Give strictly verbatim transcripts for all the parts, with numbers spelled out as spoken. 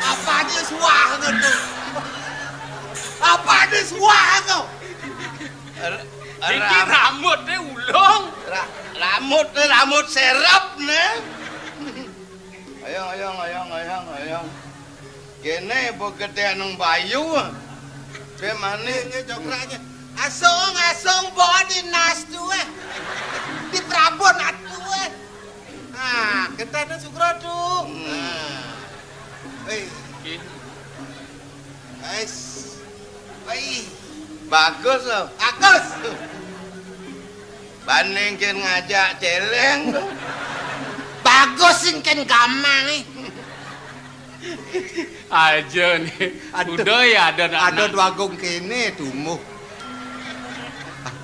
Apa aja suah ngono. Apa aja suah ngono. Iki rambut e ulung. Ra-, rambut e, rambut serep ne. Ayo, ayo, ayo, ayo, ayo. Kene apa gedhe nang Bayu? Dhek mane? Nggih, nggih, jograke. Asung, asung, bodi nas tuwe. Di Prabon atuwe. Ah, ketene Sugrodu. Hmm. Ah. Hei. Nggih. Guys. Hei. Bagus, loh. Bagus. Banding kén ngajak céléng. Bagus sing kén gamang, eh. Aja nih. Aduh. Udah ya ada anak. Ada Dwagung kéné tumuh.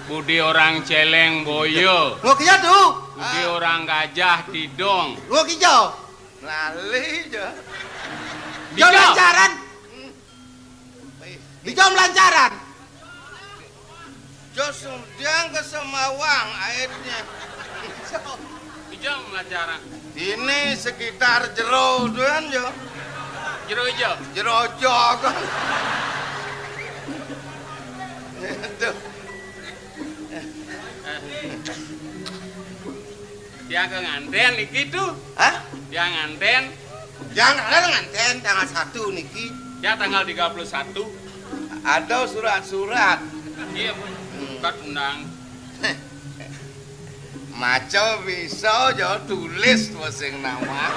Budi orang céléng boyo. Ngok iya tuh. Budi orang gajah tidong. Ngok iya. Lali aja. Jom lancaran. Dijom lancaran. Jos diang ke Semawang airnya. Dijom lancaran. Ini sekitar jero tuan jo. Jero ijo. Jero jog. Itu. Tiang ke nganten niki tuh. Hah? Tiang nganten. Tiang ada nganten tanggal satu niki. Ya, tanggal tiga puluh satu. Ada surat-surat. Iya, Bu. Hmm. Surat undang. Maca bisa aja tulis sing nama.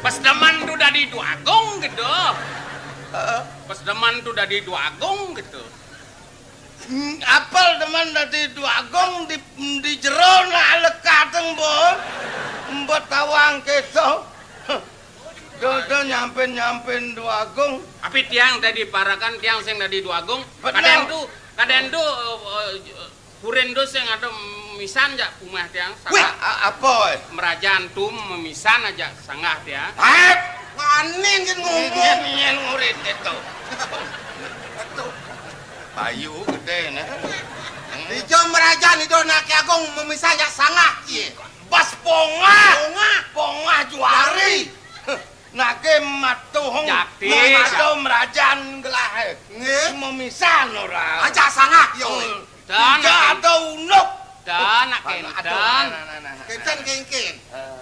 Pas demen tuh dadi Dwagung gitu. Heeh. Pas demen tuh dadi Dwagung gitu. Hmm, apel demen dadi Dwagung di, di jero nak lekateng, Mbok. Mbok tawang keto. Do, do nyampen-nyampen Dwagung. Tapi tiang tadi parakan tiang sing dadi Dwagung. Bener. Kadén tuh, kadén tuh, eh, eh, kurin tuh sing ada misan jak umah tiang. Wih, sangat a-, apa, eh? Merajaan tuh memisan aja sanggah tiang. Hep! Wani ngin ngomong. Ngin, ngin ngurit itu. Itu. Bayu gedé, nah. Ijo merajaan itu anak agung memisan jak sanggah, iya. Bas pongah. Pongah. Pongah juari. Nake matuhung. Jakti. Matuh merajaan gelah. Nggih. Memisan ora. Aja sanggah, yo. Hmm. Dan tidak ada unuk. Dan nak kenten. Aduh, nah, nah, nah, nah. Kenten kengken.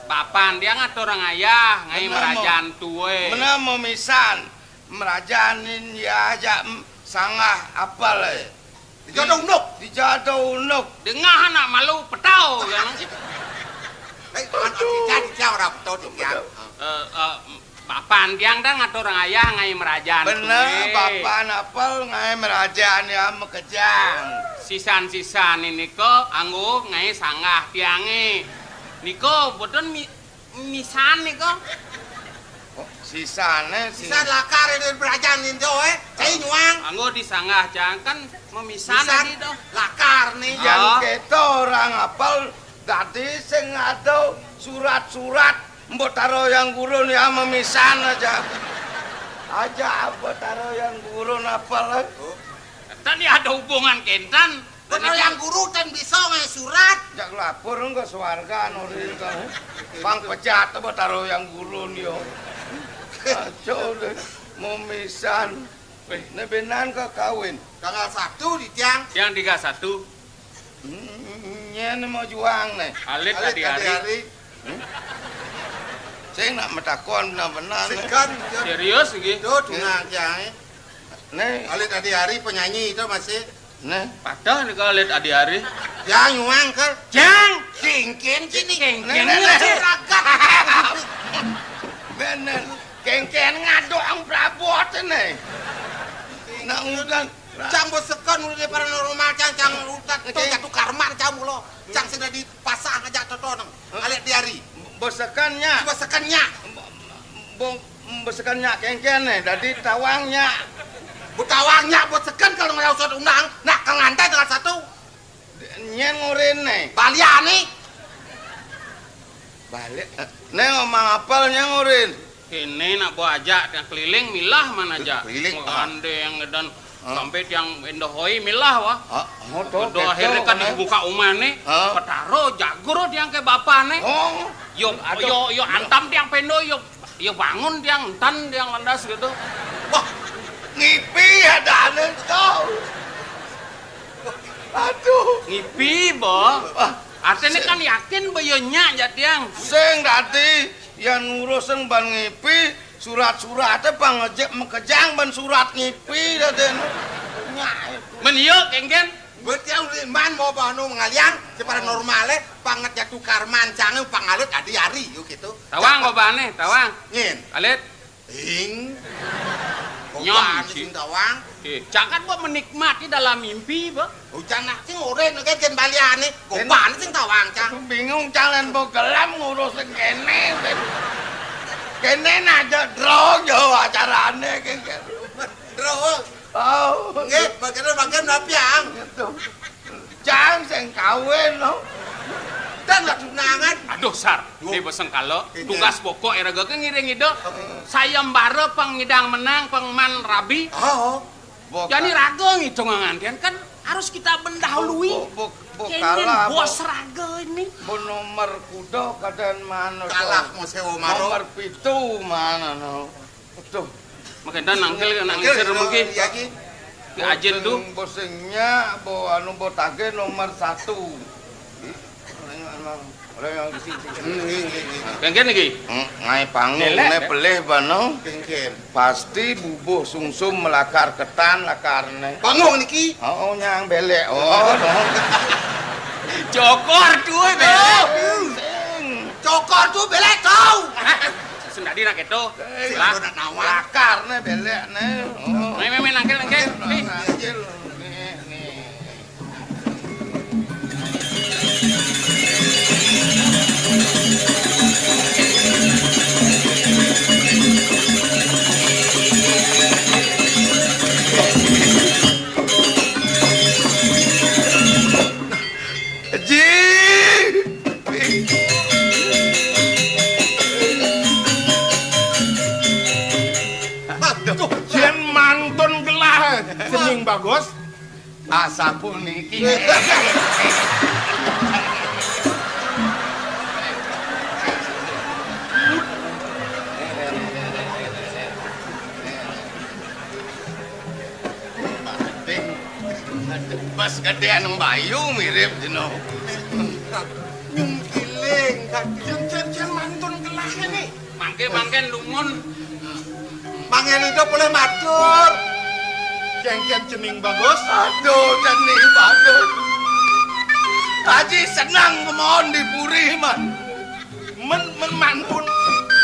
Bapan dia ngatur ngayah, ngai merajaan tuwe. Mena memisan. Merajanin ya aja, mm, sanggah apel, eh. Dijado unuk. Dijado unuk. Dengah anak malu petau, ya. Eh, anak kita, kita ora petau, dia. Eh, eh, bapan tiang dah ngatur ngayah ngai merajaan. Bener, kuwi. Bapan apel ngai merajaan ya mekejang. Sisan-sisan ini kok anggo ngai sanggah tiange. Niko boten mi-, misan niko. Oh, sisane sih. Sisan lakar ini merajaan ini, eh. Cai nyuang. Anggo disanggah jang kan memisan. Misan tadi toh. Lakar nih. Yang kita orang apel dadi sing ada surat-surat. Mbok taro yang gurun ya memisan aja. Aja mbok taro yang gurun apel. Tadi ada hubungan kenten. Bener yang guru ten bisa ngai surat. Jak lapor engko swarga nori kau. Pang pecat apa taro yang gurun yo. Aco deh, memisan. Weh. Nebenan ke kawin. Tanggal satu di tiang. Tiang tiga satu. Hmm, nyen mau juang nih. Alit. Alit adi-ari. Adi-ari. Hmm? Sing nak metakon benar-benar nih. Segan, serius iki. Tuh, tunang tiang. Nih. Alit adi-ari penyanyi itu masih. Nah, padahal nih kalau lihat adi-ari. Jang, nyuang, Kal. Jang! Kengken sini. Kengken. Nah, nah, nah. Juragan. Bener. Kengken ngadok ang prabot nih. Nak udan. Cang besekan udah paranormal, cang, cang utat, tuh jatuh karmar, cang mulo. Cang sudah dipasang aja toto nang. Alit adi-ari. Besekannya. Besekannya. Bo-, besekan nyak kengken nih, dadi tawang nyak. Bu tawang nyak, bu seken kalau nggak usah undang, nak ke ngantai tanggal satu. Nyen ngurin nih. Baliane. Balik. Nih ngomong apel nyen ngurin. Ini nak bu ajak yang keliling milah mana aja. Keliling, ah. Ande yang ngedan Sampai tiang endah hoi milah, wah. Ah, oh, to, aduh, akhirnya kan, eh, dibuka umahné, ah, Petaro jagur tiang ke bapané. Oh. Yo, aduh, yo, yo antam tiang pendo, yo, yo bangun tiang, entan tiang landas gitu. Wah, ngipi adané to. Aduh. Ngipi, Bo. Wah. Artiné kan yakin, Bo, yo nyak jak tiang. Sing dadi, yan ngurus sing ban ngipi, surat-suraté pang ngejek makejang ban surat ngipi dadi. Nyak. Men iya, kéngkén. Berarti yang liman mau bano ngalian, si paranormalé, pang ngejek tukar mancangé, pang ngalut adi ari, yo gitu. Tawang, Bo, bané, tawang. Ngin. Alit. Ing. Nyom, Gobane Ci. Sing tawang. Oké. Jangan, Bo, menikmati dalam mimpi, Bo. Ujan nak sing ora nek kén baliané. Gobane sing tawang, Cang. Aku bingung, Cang, lén Bo gelem ngurus sing kéné. Kéné aja dro yo acarané, kéné. Dro. Oh. Nggih, bagian-bagian napi, Ang? Gitu. Cang sing kawin, no. Dan lak tunangan. Aduh, Sar. Duh. Né beseng kala. Iya. Tugas pokok éraga ké ngiring ida. Heeh. Sayembara pang ngidang menang, pang man rabi. Oh. Bo-, jani raga ngitung ngantian kan harus kita mendahului. Bo-, bo-, bo-, kéné kalah, bos Bo-, raga ini. Bo nomor kuda kadén mana, kalah to? Mau sewa maro. Nomor pitu mana, no? Aduh. Makin dah nangkil, nangkil. Nangkil, serem lagi. Iya, Ki. Ki Ajin tuh. Bosing, bosingnya, bo anu, bo tagih nomor satu. Ih, orang yang, orang yang di sini. Hmm, iya, iya, iya. Kéngkén iki? Hmm, ngaé pangu, délek, né délek. Pelih bano. Kéngkén. Pasti bubuh sungsum melakar ketan lakarné. Pangu niki? Oh, nyang belék. Oh, no. Cokor tuh belék. Oh, sing. Cokor tuh belék tau. Sendadi nak itu. Eh, lah, nak nawar. Lakarné belékné. Oh. Mé, mé, mé, nangkil, nangkil. Mé. Nangkil. Mé, mé. Ji. Aduh, yén mantun gelah cening bagus. Asapuniki. Pas gedé anu bayu mirip dino. Nyungkiling, kan. Jan, jan, jan mantun kelah ini. Mangké, mangké lungun. Mangén ida boleh matur. Kéngkén cening bagus. Aduh, cening bagus. Aji seneng kemawon di puri, man. Men, men mantun,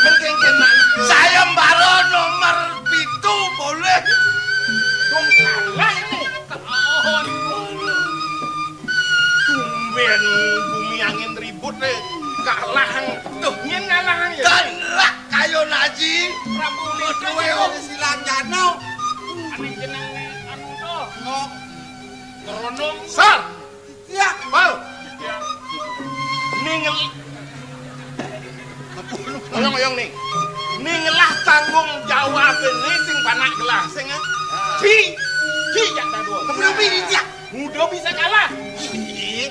men kéngkén man. Sayembara nomor pitu boleh. Wong kalah ini. Kaon. Tumbén bumi angin ribut, eh. Kalah. Duh, nyén ngalah ya? Kalah kaya naji. Prabu Nika. Duwe wong silanjana. Ané jeneng anu to. Oh. Keronong. Sar. Ya, Pal. Ya. Ning ngel-, oyong-oyong ning. Ning ngelah tanggung jawab ini sing panak gelah sing, eh. Ci, ci jak dadua. Kemudian pilih dia. Muda bisa kalah. Ih.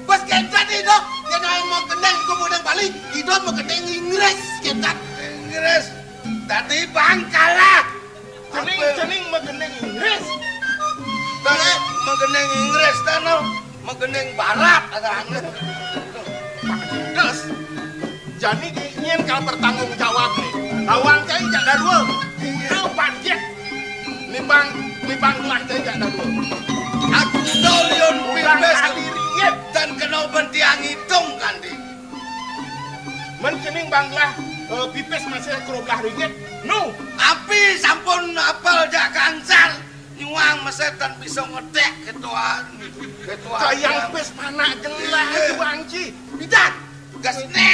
Bos ketat itu, dia mau kendang ke Bali, itu mau kendang Inggris ketat. Inggris. Tadi bang kalah. Cening, apa? Cening magending Inggris. Tadi magending Inggris, tano magending barat, ada anu. Pantes. Jani ki nyén kal bertanggung jawab nih. Lawan cai jak dadua. Iya. Kau panjat. Nimbang, nimbang gelah cai jak dadua. Aku dolion. Ulang pipis kali ringit. Dan kena bentiang hitung, Kandi. Men cening bang gelah, eh, pipis masih keroblah ringit. Nu. Api sampun apal jak kansal. Nyuang mesetan bisa ngedek ketuaan. Ketuaan. Kayang pis panak gelah. Iya. Itu, Bang Ji. Pidan. Gasne.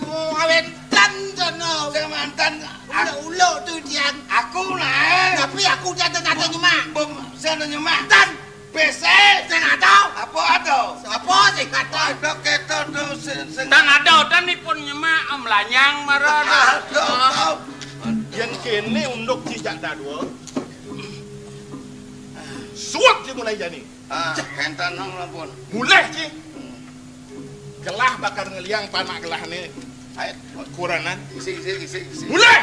Oh, awentan jana. Sing mantan. Ulo-ulo tu tiang. Aku nae. Tapi aku jatuh kata nyemak. Bom, sana nyemak. Dan. Bese. Sing ada. Apa ada? Apa sing ada? Ada keto tu sing, sing. Dan ada, dan ipun nyemak, melanyang mara ada. Ada, ada. Yen kene unduk cicak dadua. Tuwek ci mulih jani. Ah, kénten, Nong, ampun. Mulih ci. Gelah bakal ngeliang panak gelahné. Ayo, kurenan. Isi, isi, isi, isi. Mulih.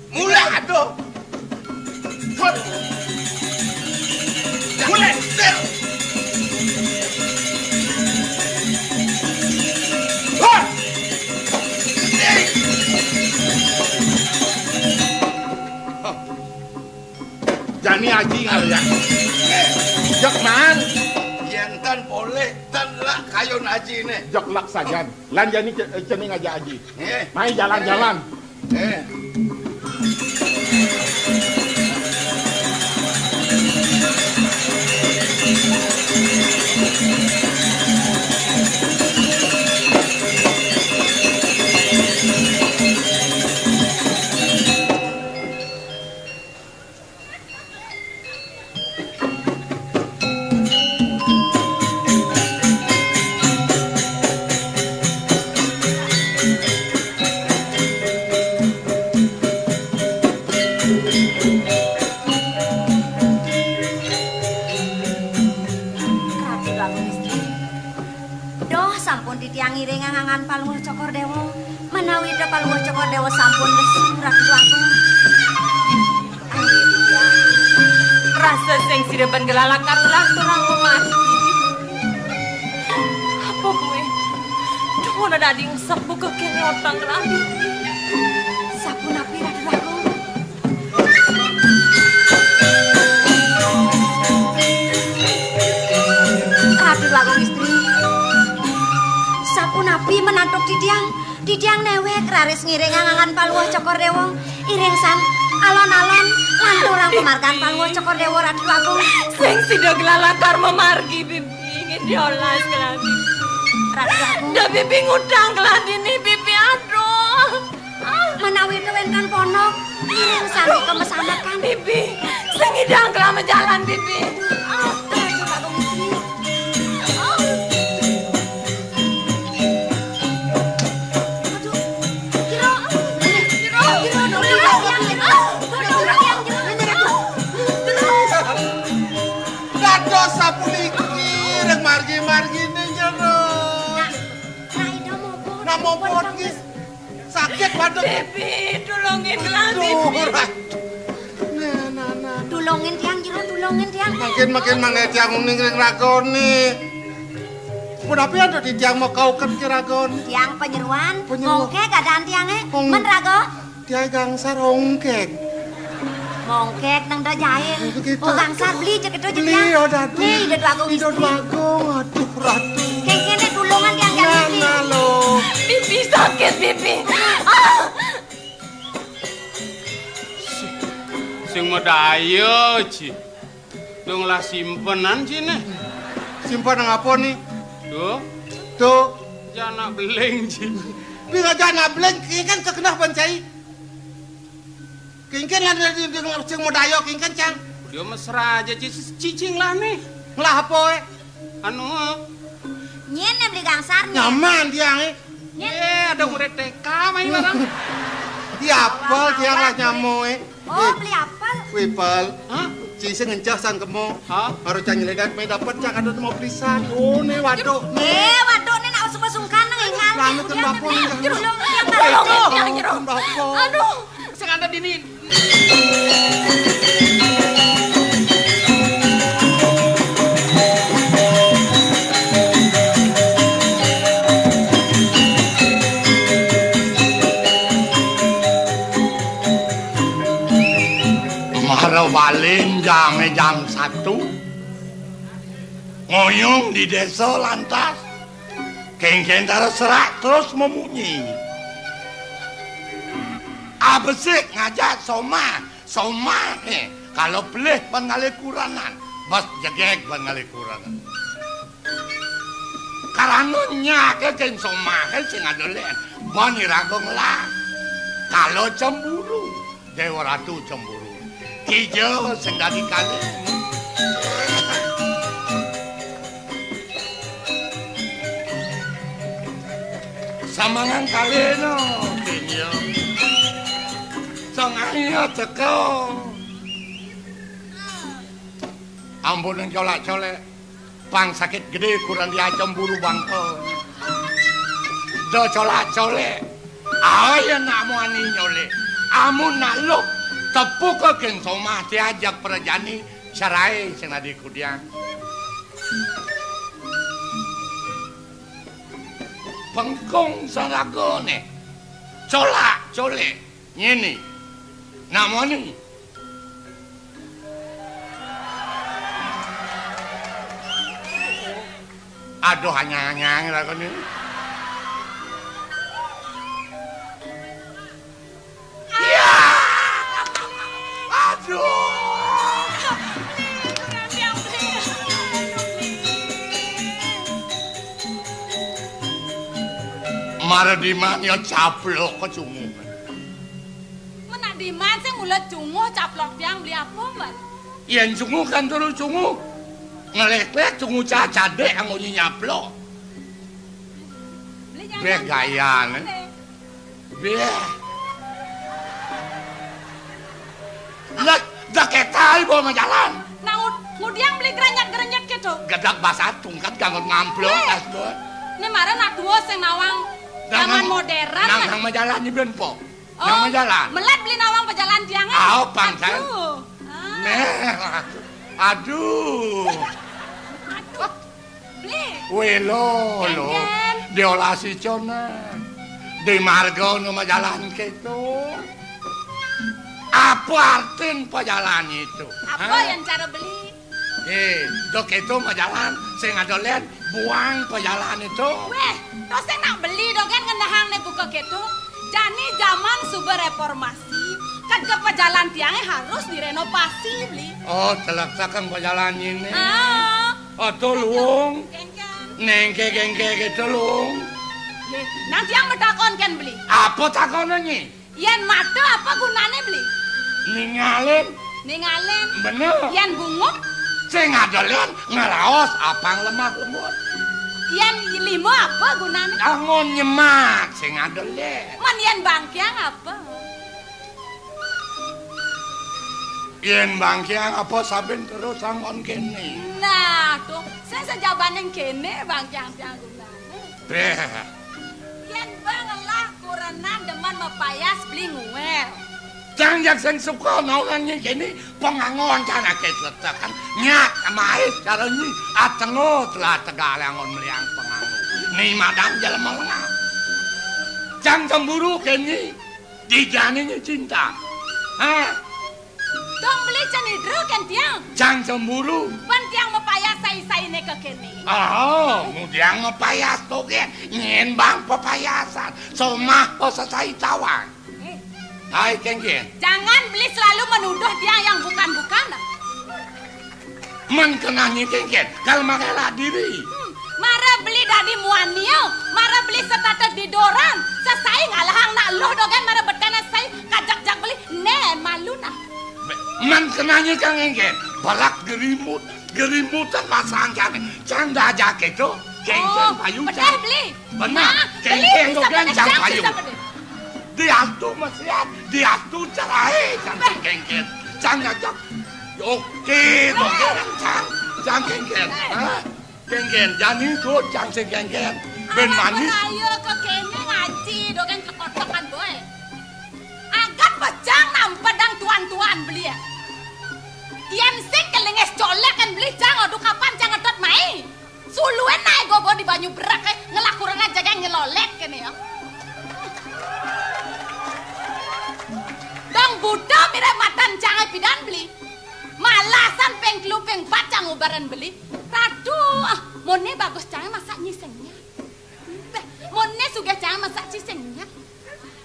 Mulih. Aduh. Hut. Mulih. Hut. Jani aji ngalian. Jok man. Yén tan polih, tan lak kayun ajiné. Jok lak sajan. Lan jani ce-, cening aja aji. Nggih. Mai jalan-jalan. Eh. Ratu Langun Istri. Doh, sampun titiang ngiring angan Palungguh Cokor Déwa. Menawi ta Palungguh Cokor Déwa sampun lesu, Ratu Agung. Ayo, titiang. Rasa sing sida ban gelalakar ulah turang memargi. Apa kuwi? Duh, ana dadi ngesep buka kéné otang kelambi. Sapunapi, Ratu Agung? Ratu Agung Istri, sapunapi menantuk titiang? Titiang néwék raris ngiring angan Palungguh Cokor Déwa. Iring san, alon-alon, lanturang pamargan Palungguh Cokor Déwa, Ratu Agung. Sing sida gelalakar memargi, Bibi. Ingin diolas kelambi. Ratu Agung. Dah Bibi ngutang kelambi nih, Bibi. Aduh. Menawi kéwanten ponok, ngiring sami ka mesanakan. Bibi, sing ngidang kelama jalan, Bibi. Ah, aduh, Pak Komisi. Ah. Aduh. Jero. Jero. Jero, dong, yang jero. Dong, yang jero. Dados sapuniki, ring margi-margine jero. Nah, Rai Damopon. Damopon, nggih. Sakit, waduh. Bibi, tulungin lah, Bibi. Aduh, Ratu. Nah, nah, nah. Tulungin tiang, jero, tulungin tiang. Mangkin, mangkin mangke tiang uning ring ragane. Punapi antuk tiang mau kauket ke ragane? Tiang panyeruan, panyeruan. Mongke keadaan tiange, mong-, men raga? Tiang gangsar ongkek. Mongkek nang da jail. Begitu. Oh, gangsar beli cek itu. Beli, ya, Datu. Nih, Ida Dwagung Ida Istri. Dwagung, aduh, Ratu. Kengkene tulungan yang nah, jadi. Nah, lo. Bibi sakit, Bibi. Ah. Sing, sing madaya, Ji. Dong lah simpenan, Ji, nih. Simpen apa, nih? Tuh. Tuh. Jana beling, Ji. Bila jana beling, ini kan segenah bancai. Kengken lan sing madaya kengken, Cang. Dia mesra aja, ci-, cicing lah nih. Ngelah apa, eh? Anu. Nyen beli gangsar, nyen. Nyaman dia, eh. Nyen. Eh, ada murid T K main bareng. Dia apel, dia lah nyamo, eh. Oh, eh, beli apel. Wih, Pal. Hah? Ci sing ngencah san kemo. Hah? Baru Cang nyeledat, main dapat Cang ada mau belisan. Oh, nih waduk. Eh, waduk nih nak suka sungkan nang ingal. Lalu nih, tembakau udah nih, nih. Tolong, tolong, tolong, tolong. Aduh. Sing ada dini. Mara walin jame jam satu. Ngoyong di desa lantas. Kengkentara serak terus memunyi. Abesik ngajak Somah, Somah, eh, kalau pelih ban ngalih kuranan, bas jegeg ban ngalih kuranan. Karana nyake keng Somah, eh, sing adolen, ban iraga ngelah. Kalau cemburu, Dewa Ratu cemburu. Kija sing dadi kalih. Samangan kalih no, kija. Sangaya teka. Ampun colak-colek. Pang sakit gedé kurang diacem buru bangkel. Do colak-colek. Ae yen nak muani nyolek. Amun nak luh tepuke geng somah diajak prajani cerai sing adi kudian. Pengkung saragane. Colak-colek. Ngene. Nak muani. Aduh, anyang-anyang lakone. Iya. Aduh. Mara diman ya caplok kecungu. Menak diman sing mula cunguh caplok tiang beli apa, Mbak? Yen cunguh kan terus cunguh. Ngelek-lek cunguh ca-, cadek anggo nyaplok. Beli jangan. Beh, gayane. Beh. Lah, dah ketai bawa majalan. Nah, ngud-, ngudiang beli gerenyet-gerenyet gitu. Gedak basah tungkat ganggot ngamplok. Beh. Kas, Bos. Ini mara nak tua sing nawang zaman modern. Nang, nang majalan ni ben po. Oh, nang majalan. Melet beli nawang pejalan tiang, eh? Aopan, San. Aduh. Ah. Neh, aduh. Aduh. Aduh. Beli. Welo, lo. Ken, ken. Diolasi cona. Di marga no majalan keto. Apa artin pejalan itu? Apa yang cara beli? Eh, dok itu majalan, sing ada len, buang pejalan itu. Weh, to sing nak beli dogen ngendahang ne buka keto. Jani zaman suba reformasi, kan ke pejalan tiangnya harus direnovasi, beli. Oh, telak takang pejalan ini. Ah. Oh, to luung. Kengken. Nengke kengke gitu luung. Ye, nang tiang betakon kan beli. Apa takonannya? Yen mata apa gunane, beli? Ningalin. Ningalin. Bener. Yen bunguk? Sing adolen ngeraos apang lemah lembut. Yen lima apa gunane? Angon nyemat sing adolen. Men yen bangkiang apa? Yen bangkiang apa saben terus angon kene. Nah, tuh, sing sejabaning kene bangkiang tiang gunane. Beh. Yen bang lah kurenan demen mepayas beli nguel. Cang jak sing suka naunannya kene pengangon cang akeh letekan. Nyak maes cara nyi atengo telah tegal angon meliang pengangon. Ni madang jelema lengah. Cang cemburu kene dijaninya cinta. Hah? Dong beli cenidra kan tiang. Cang cemburu. Pan tiang mepayas sai-saine ke kene. Oh, mudiang mepayas togen. Nyen bang pepayasan. Somah pesesai tawang. Eh. Hai, kengken. Jangan beli selalu menuduh tiang yang bukan-bukan. Men kenah nyi kengken, kal makela diri. Hmm, mara beli dadi muania, mara beli setata didoran, sesai ngalahang nak luh dogen mara betena sai kajak-jak beli, nen malu nah. Be-, men kenanya kang engken, balak gerimut, gerimutan masang kami. Cang dajak itu, kengken. Oh, payu bedah cang. Beli. Benar, nah, kengken beli, dogen cang payu. Diatu mesiat, diatu cerai, cang kengken. Cang ngajak. Oke, dogen cang, cang kengken. Hah? Kengken, jani tuh cang sing kengken. Ben manis. Ayo ke kene ngaji, dogen kekotokan boy. Agan bejang nampa dang tuan-tuan beli ya. Yen sing kelinges colek kan beli cang, aduh kapan cang ngetot mai. Suluen nae gogo di banyu berak, eh, ngelak kurang aja kan nyelolek kene ya. Dong buta mira matan cang pidan beli. Malasan peng telu peng pat cang ubaran beli. Ratu, ah, mone bagus cang masak nyisengnya. Beh, mone sugih cang masak nyisengnya.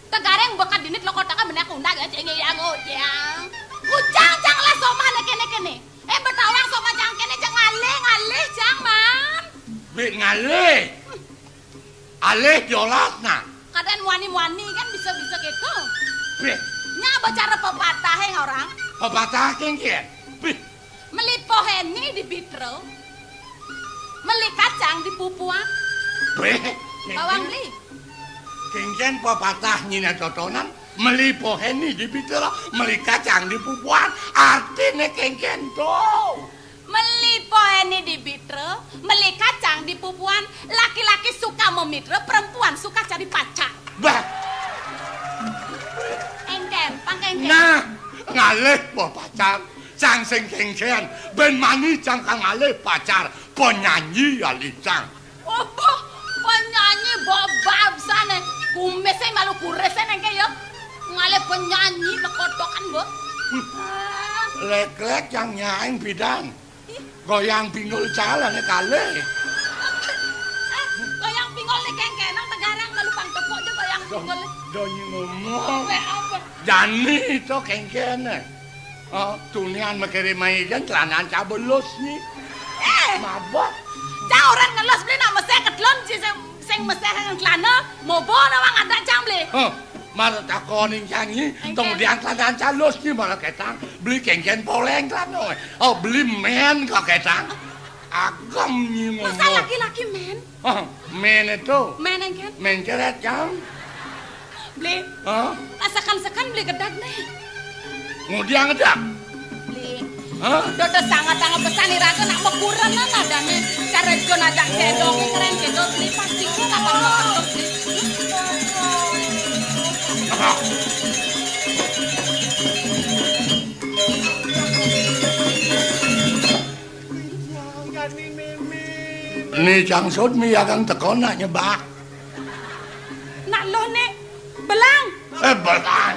Tegareng bekat dinit lo kotaka menek undang ya ceng yang ujang. Ujang cang lah somah ne kene kene. Eh, betawang somah cang kene cang ngalih, ngalih cang man. Bik ngalih. Alih diolas nah. Kadang muani-muani kan bisa-bisa gitu. Bih. Nya apa cara pepatah yang orang? Pepatah kengkian. Bih. Meli poheni di bitro. Meli kacang di pupuan. Bih. Bawang beli. Kengkian pepatah nyina totonan. Meli poheni di bitro. Meli kacang di pupuan. Artinya kengkian tuh. Meli poéné di bitra, meli kacang di pupuan, laki-laki suka memitra, perempuan suka cari pacar. Bah. Kéngkén, pang kéngkén. Nah, ngalih po pacar, cang sing kéngkén, bén mani cang kang ngalih pacar, penyanyi ya licang. Opo, penyanyi bobab sané. Kumisé malu kurisé nengké ya. Ngalih penyanyi lekotokan, Mbok. Ah. Lek-lek yang nyaing bidang. Ih. Goyang pinggul calané kalih. Eh, goyang pinggul né kéngkénang tegarang malu pang tepuk aja goyang pinggul. Donyi ngomong. Wéh, apa? Jani to kéngkéné. Oh, tunian mekere mai jan celana cabelus ni. Eh. Mabok. Cang orang ngelus beli nak mesé kedlon si sing, sing mesé celana mobo nawang ada cang beli. Huh, mar takoning cang ni, kemudian celana calus ni malah ketang beli kéngkén poléng celana. Oh, beli men kok ketang. Agem ni ngomong. Masa laki-laki men? Hah, men itu? Men kan? Men ceret, Cang. Beli. Hah? Asakan-sakan beli gedang nih. Ngudiang gedang? Beli. Hah? Dodo sangat-sangat pesan iraga nak mekurenan adané. Cara Jon ajak cedok, keren cedok, beli pasti ku kapan mau beli. Hah? Ni Cang Sud mi agang teko nak nyebak. Nak loh, Nek. Belang. Eh, belang.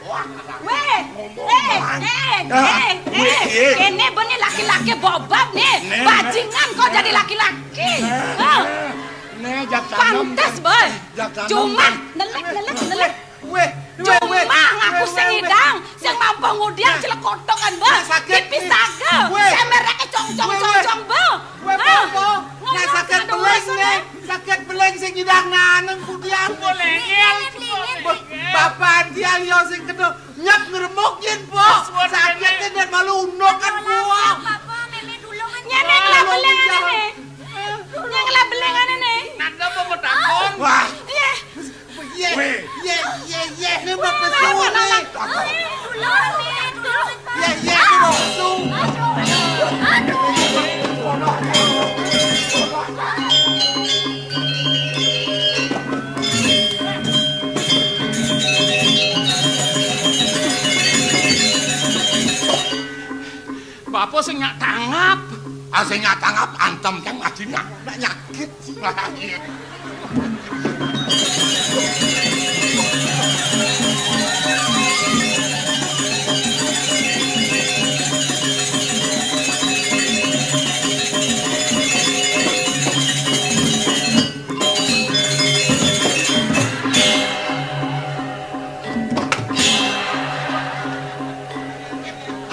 Wah, wéh, ngomong eh, belang. Eh, ah, eh, wéh, eh. Kéné bené laki-laki bobab nih. Nek, bajingan kok jadi laki-laki. Nek, ah. Nek, jak tanem, pantes, Boy. Jak tanem. Cuma nelik, nelik, nelik. Wéh, wéh, wéh, wéh, wéh, wéh. Cuma ngaku sing idang, sing mampu ngudiang celekotokan, Mbah. Nah, sakit, pisaga. Wéh. Semerake congcong, wéh, wéh, congcong, Mbah. Wéh, hah? Apa? Nah, ngomong sakit ada beling, urusan, nih. Eh. Sakit beling sing idang nanem kudiang. Boleh, boleh. Bapak dia yo sing kedok nyep ngeremuk yin, Po. Sakit dan malu undukan, Po. Papa, Meme dulu kan. Nyene kelabelengan ini. Nyene kelabelengan ini. Nanda apa mau takon? Wah. Iya. Yé, yé, yé, yé, ini mah pesu nih. Yé, yé, ini mah pesu. Bapa sing nyak tanggap. Ah, sing nyak tanggap antem cang ajine. Nak nyakit. Wah, iya.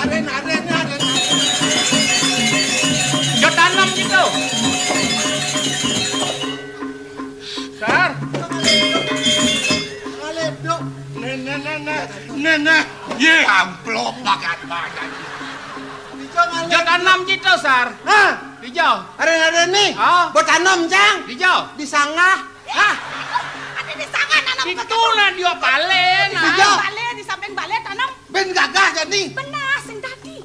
Aren, aren, aren, aren. Yo tanam gitu. Sar. Ngaleduk. Nenek, nenek, nenek. Ye amplop makan banyak. Ijo ngaleduk. Yo tanam gitu, Sar. Hah? Ijo. Aren, aren nih. Ah. Buat tanam, Cang. Ijo. Di sangah. Hah? Ada di sangah nanam. Itu nah dia balen, nah. Ijo. Balen, di samping balen tanam. Ben gagah jadi. Benar, sing tadi.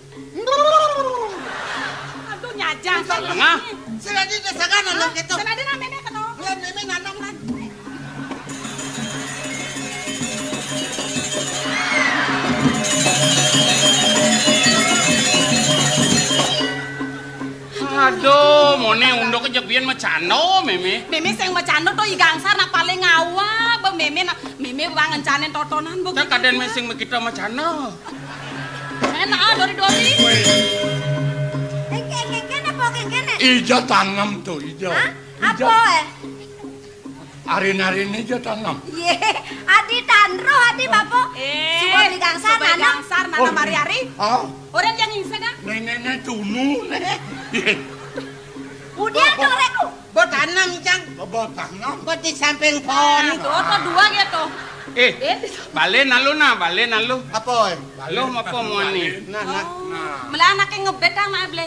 Aduh, nyajang. Tengah. Sing tadi di sangah nanam gitu. Sing tadi namanya kena. Lihat Meme nanam kan. Aduh, mone unduk aja biyen macano, Meme. Meme sing macano to I Gangsar nak paling ngawak, Bang Meme nak Meme wang ngencane totonan, Bu. Cak kaden me sing mekita macano. Enak, ah, dori-dori. Woi. Engke, engke, engke, apa engke, engke, engke? Ijo tanem to, ijo. Hah? Ijo. Apa, eh? Arin-arin ijo tanem. Ye, adi tanro, adi bapo. Eh, suba bigangsar nanam. Suba bigangsar nanam ari-ari. Oh. Orang yang insa dah. Nenek, nenek tunu, nek. Udah tuh, Rek. Bo tanam, Cang. Bo tanam. Bo di samping pohon. Nah, tuh, tuh dua gitu. Eh, eh, bale nalu nah, bale nalu. Apa, eh? Bale apa muani? Nah, nah. Oh. Nah. Mula anake ngebet ah, Mak, ble.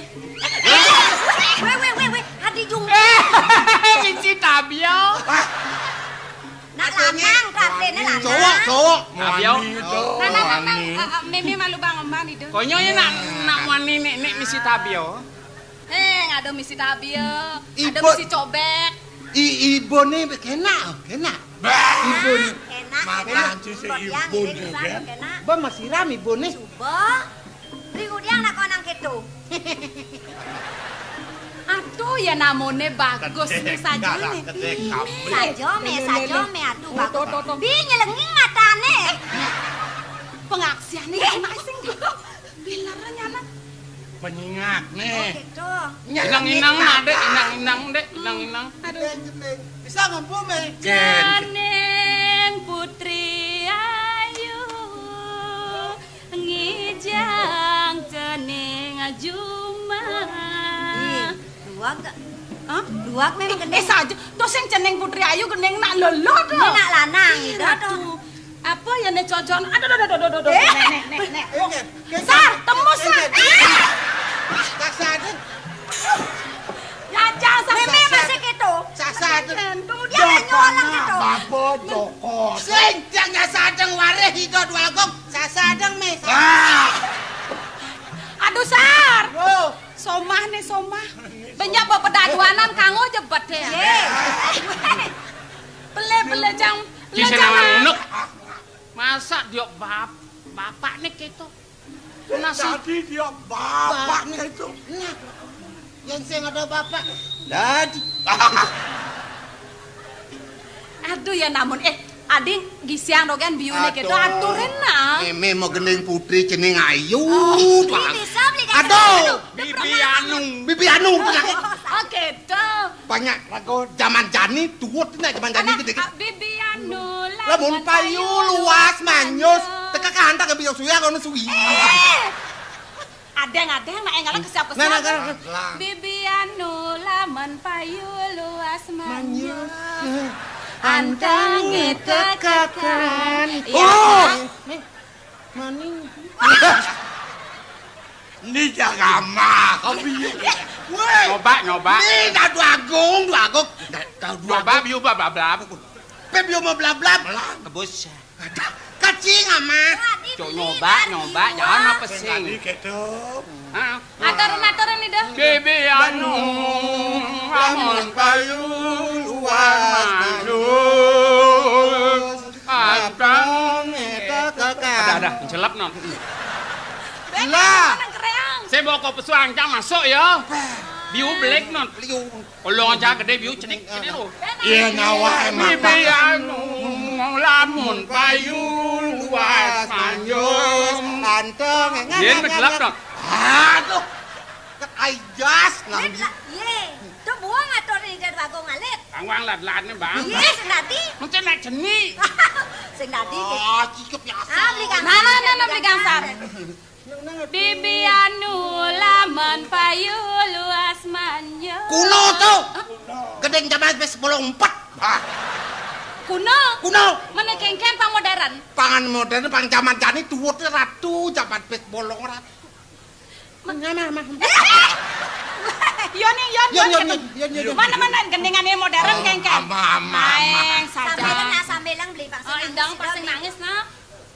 Weh, weh, weh, weh. Adi jung. Eh, Cici Tabio. Ah. Lanang, kabehné lanang. Cowok, cowok. Tabio. Muani to, nah, nah, nah, nah, muani. Eh, eh, Mémé malu bang emban itu. Konyo ya nak, nak muani nek, nek misi tabio. Eh, ngado misi tabio, ado misi cobek. I-, iboné kenak, kenak. Bah. Iboné. Kenak, makan kenak. Sisi iboné, kan? Kenak. Bang masih ram iboné. Coba. Ri udiang nak konang kéto. Aduh, ya namoné bagus nih sajoné. Sajo, Mé, sajo, Mé, aduh, bagus. Bi nyelenging matané. Pengaksiané anak sing bilernya anak. Penyingak nih. Oh, gitu. Inang-inang, Dek, inang-inang, Dek, inang-inang. Aduh. Bisa ngempu, Mé. Cening Putri Ayu. Ngijang cening jumah. Ih, duag gak? Hah? Duag memang gending. Eh, saja. Tuh sing cening Putri Ayu gending nak lolo tuh. Ini nak lanang, ih, gitu tuh. Ratu. Apa ya nih cocon? Aduh, aduh, aduh, aduh, aduh. Eh? Nek, nek, nek, nek. Sar, temu, Sar. Kasar. Ngajang, Sar. Mémé masih gitu. Sasar. Kemudian nyolong gitu. Bapa Joko. Sing, jangan sadeng warih, Ida Dwagung. Sasadeng, Mé. Ah! Aduh, Sar. Yo. Somah nih, somah. Benjak bapedaduanan kanggo jebet ya. Ye. Bele, bele, jang. Di bele, sana jang. Manuk. Masa dia bap-, bapak nih gitu. Nasi. Tadi dia bapak nih itu. Nah. Yang sing ada bapak. Dadi. Aduh ya namun, eh, Ading gisiang dogan biune gitu, aturin nah. Mémé mau gending Putri cening ayu. Oh, bisa beli kasih. Aduh. Bibi Anu. Bibi Anu. Oh, gitu. Banyak lagu zaman jani, tuut nih zaman jani gitu. Bibi Anu. Lamun payu luas manyus, teka kantak ke biok suya kono suwi. Eh. Adeng-adeng, nak enggak kesiap-kesiap. Nah, nah, nah, nah. Bibi Anu lamun payu luas manyus. Manyus. Anteng itu kakan. Iya. Oh. Nih. Maning. Ini jangan mah, kau biu. Woi. Nyoba, nyoba. Ini dah dua agung, dua agung. Dah, dah dua agung. Nyoba biu blablab. Pe biu mau blablab. Tebus. Kacing ama. Cok nyoba, nyoba, jangan apa sing. Tadi keto. Hah? Aturan, aturan nih dah. Bibi Anu, lamun payu luas manus. Anteng. Ada, ada, mencelep non. Lah. Saya bawa kopi suang, cang masuk ya. Biu belek non. Liu. Kolong aja gede biu cenik, cenik lo. Iya, nyawa emang. Bibi Anu, lamun payu luas manjung. Ganteng. Yen begelap dong. Aduh. Ket ajas nang. Ye, tuh buang atur nih dari bagong alit. Bang wang lat-latne, Bang. Iya, sing dadi. Mesti naik jeni. Sing dadi. Oh, cicip ya. Ah, beli gangsar. Nah, nah, nah, nah, beli gangsar. Bibi Anu lamun payu luas manjung. Kuno tuh. Hah? Gedeng zaman wis sepuluh empat. Ah. Kuno. Kuno. Mana kengken pang modern? Pangan modern, pang zaman jani tuwut ratu, zaman wis bolong ratu. Mah, mah, mah. Yo nih, yo, yo, yo, yo, yo, yo. Mana, mana gendingan modern kengken. Ama, ama, ama. Aeng saja. Sambilan, nah, sambilan beli pang. Oh, indang pasti nangis, nah.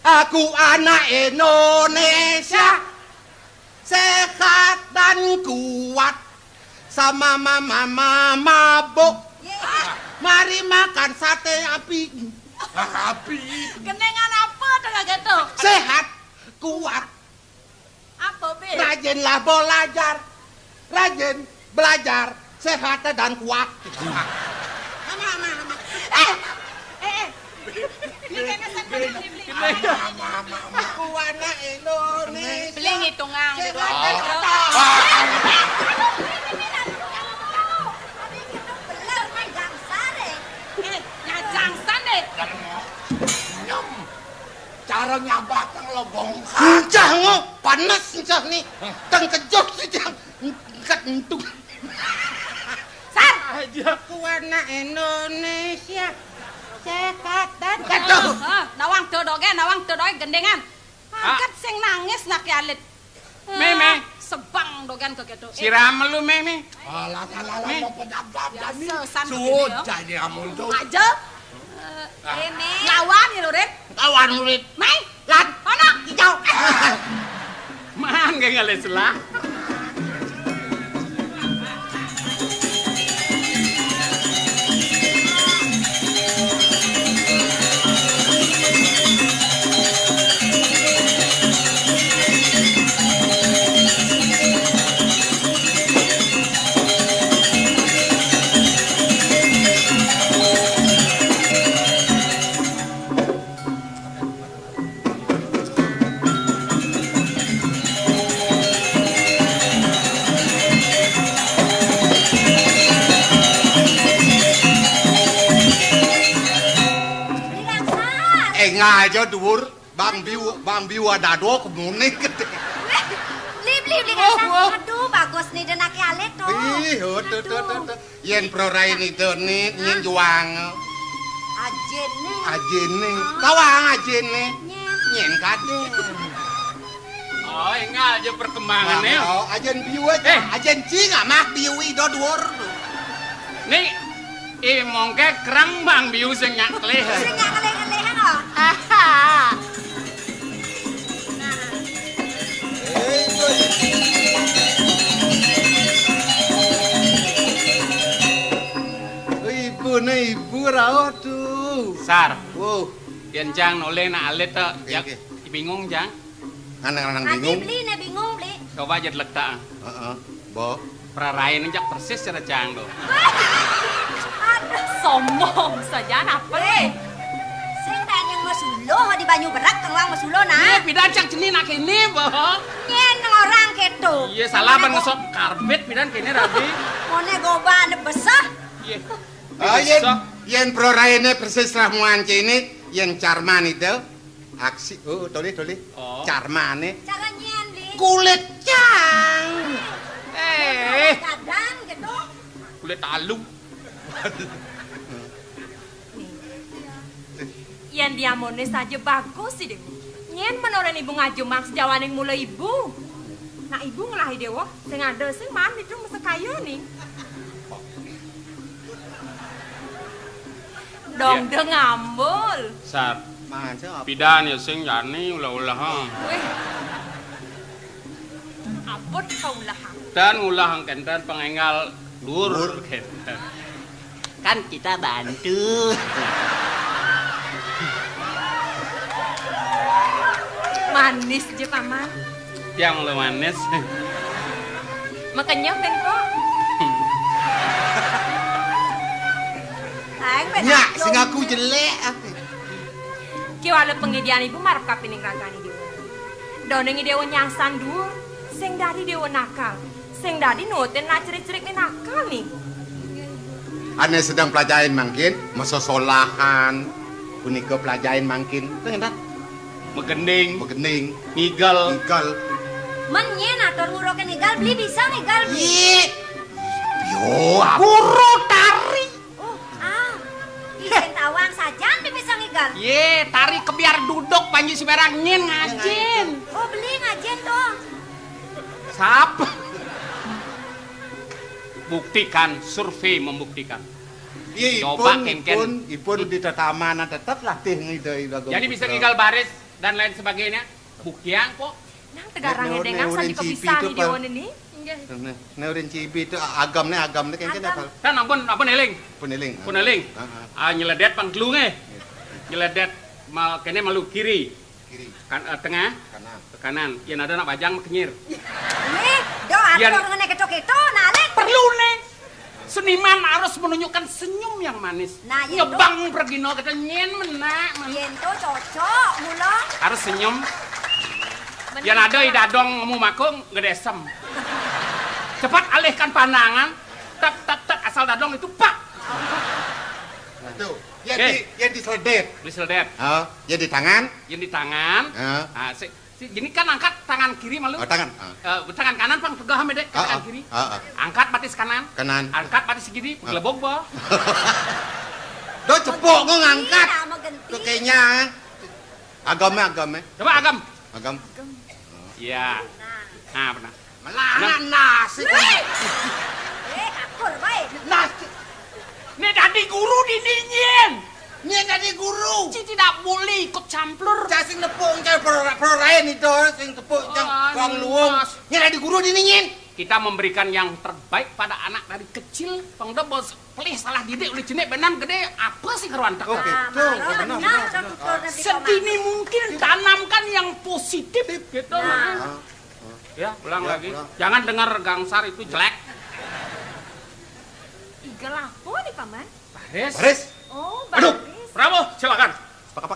Aku anak Indonesia, sehat dan kuat, sama mama mabuk. Mari makan sate api. Api. Genengan apa tuh kaget tuh? Sehat, kuat. Apa, Be? Rajinlah belajar. Rajin belajar, sehat dan kuat. Ama, ama, ama. Eh, eh, eh. Ini kayaknya saya beli, beli, beli. Ama, ama, ama, ama. Aku anak Indonesia. Beli ngitungan. Sehat dan kuat. Bener, main gangsar, eh. Eh, ya gangsar deh. Nyem. Cara nyabatang lo bongkar. Encah ngo, panas encah nih. Tengkejut sih, Jang. Angkat entuk. Sar. Aja. Ku anak Indonesia. Sehat dan... Aduh. Hah, nawang dodoge, nawang dodoge gendengan. Angkat sing nangis nak alit. Mé, mé. Sebang dogan kegedo. Siram lu, mé, mé. Alah, alah, alah, mé. Mau penyabab jani. Biasa, san sudah ya. Jani amun tuh. Aja. Émé. Lawan ya, Lurit. Lawan, Lurit. Mai. Lan. Ono. Hijau. Man, kayak ngalih selah. Énggal aja dhuwur, Bang Biu, Bang Biu ada dua kemunik. Beli, beli, beli. Oh, oh. Aduh, bagus nih, dan aki alit tuh. Ih, oh, tuh, tuh, tuh, tuh. Yén prarain ida né, nyén juang. Ajéné. Ajéné. Tawang ajéné. Nyén. Nyén kadén. Oh, énggal aja perkembangané. Oh, ajén biu aja. Eh. Ajén cing amah biu ida dhuwur. Nih, i mongké kereng Bang Biu sing nyak kelih. Sing nyak kelih-kelih, oh. Aha. Ibu né ibu rauh tuh. Sar. Wow. Yén cang nolih nak alit to, nggih, ya, nggih, bingung, cang. Nang bingung. Beli né bingung, beli. Coba aja delek tak. Heeh. Bo. Prarain jak persis cara cang tuh. Aduh, sombong saja apa? Eh, sing tanyang masulo di banyu berak, kang wang masulo nah. Nih, pidan cang cening nak kéné, Bo. Nyén orang kéto. Iya, salah ban ngesop karbit pidan kéné rabi. Moné goban besah. Iya. Ah, yén, yén prarainé persis ramuan kéné, yén carman ida. Aksi, oh, tolih, tolih. Oh. Carmané. Cara nyén, Bli? Kulit cang. Eh. Kadang gitu. Kulit talu. Yén diamoné saja bagus sih, Déwa. Nyén menoren ibu ngajemang sejawaning mula ibu. Nak ibu ngelahi Déwa, sing ada sing man itu mesti kaya nih. Dong de ngambul. Sar. Mangan sing apa? Pidan ya sing jani ulah-ulah, ha. Wih. Abot kaulahan. Dan ulah kénten pangénggal dur. Dur. Kénten. Kan kita bantu. Manis je, Paman. Yang lu manis. Makanya, Ben, kok. Aing, Ben, nyak, sing aku jelek, aku. Ki wala pengidian ibu marep kapining ragane Déwa. Doning Déwa nyangsan dhuwur, sing dadi Déwa nakal. Sing dadi nuutin nak cerik-cerik ni nakal ni. Ane sedeng pelajain mangkin, masesolahan. Punika pelajain mangkin. Teng, Intan? Megending. Megending. Ngigel. Ngigel. Men nyen atur nguruke ngigel, beli bisa ngigel, beli. Ih. Yo, apa? Guru tari. Oh, ah. Isin tawang sajan beli bisa ngigel. Ye, tari kebiar duduk Panji Sumerang nyen ngajin. Oh, beli ngajin tuh. Sap. Buktikan, survei membuktikan. Iya, coba ipun, kengken. Ipun, ipun di tetamanan tetep latih ngidoi lagu. Jadi bisa putra. Ngigel baris dan lain sebagainya. Buktiang kok. Nang tegarang ngedengang saja kebisan di dewan ini. Nggih. Nah, nah, urin cibi itu agam nih, agam nih kengken agam. Apa? Kan ampun, ampun eling. Pun eling. Pun eling. Heeh. Ah, nyeledet pang telu nggih. Nyeledet ma-, kene malu kiri. Kiri. Kan, eh, tengah. Kanan. Ke kanan. Yen ada nak bajang, kenyir. Nih, do atur ngene keto-keto, nalik. Perlu nih. Seniman harus menunjukkan senyum yang manis. Nah, yen nyebang pergino kita nyen menak, men. Yen to cocok, mula. Harus senyum. Yen ada i dadong nemu makung, gedesem. Cepat alihkan pandangan. Tak, tak, tak, asal dadong itu pak. Itu. Yen di, yen di seledet. Di seledet. Oh, yen di tangan. Yen di tangan. Ah, si, si, gini kan angkat tangan kiri malu. Oh, tangan. Ah. Eh, tangan kanan pang pegang sama dek, tangan kiri. Ah, ah. Angkat batis kanan. Kanan. Angkat batis kiri, gelebok ba. Do cepok kok ngangkat. Iya, mau ganti. Kekenya. Agame, agame. Coba agam. Agam. Iya. Nah, pernah. Melana nasi. Eh, akur bae. Nasi. Nek dadi guru dini nyen. Nyén dadi guru. Ci tidak boleh ikut campur. Cah sing nepuk, cah pro-, prorain itu, sing tepuk, cah Oh, bang luwung. Nyén dadi guru dini, nyén. Kita memberikan yang terbaik pada anak dari kecil. Pang da bos pelih salah didik oleh jenik benan gede, apa sih karuan tak? Oke, tuh, benar, benar, benar. Sedini mungkin tanamkan yang positif gitu, nah. Ya, ulang lagi. Jangan dengar Gangsar itu jelek. Igal apa nih, Paman? Baris. Baris. Oh, aduh, Baris. Prabu, silakan. Apa?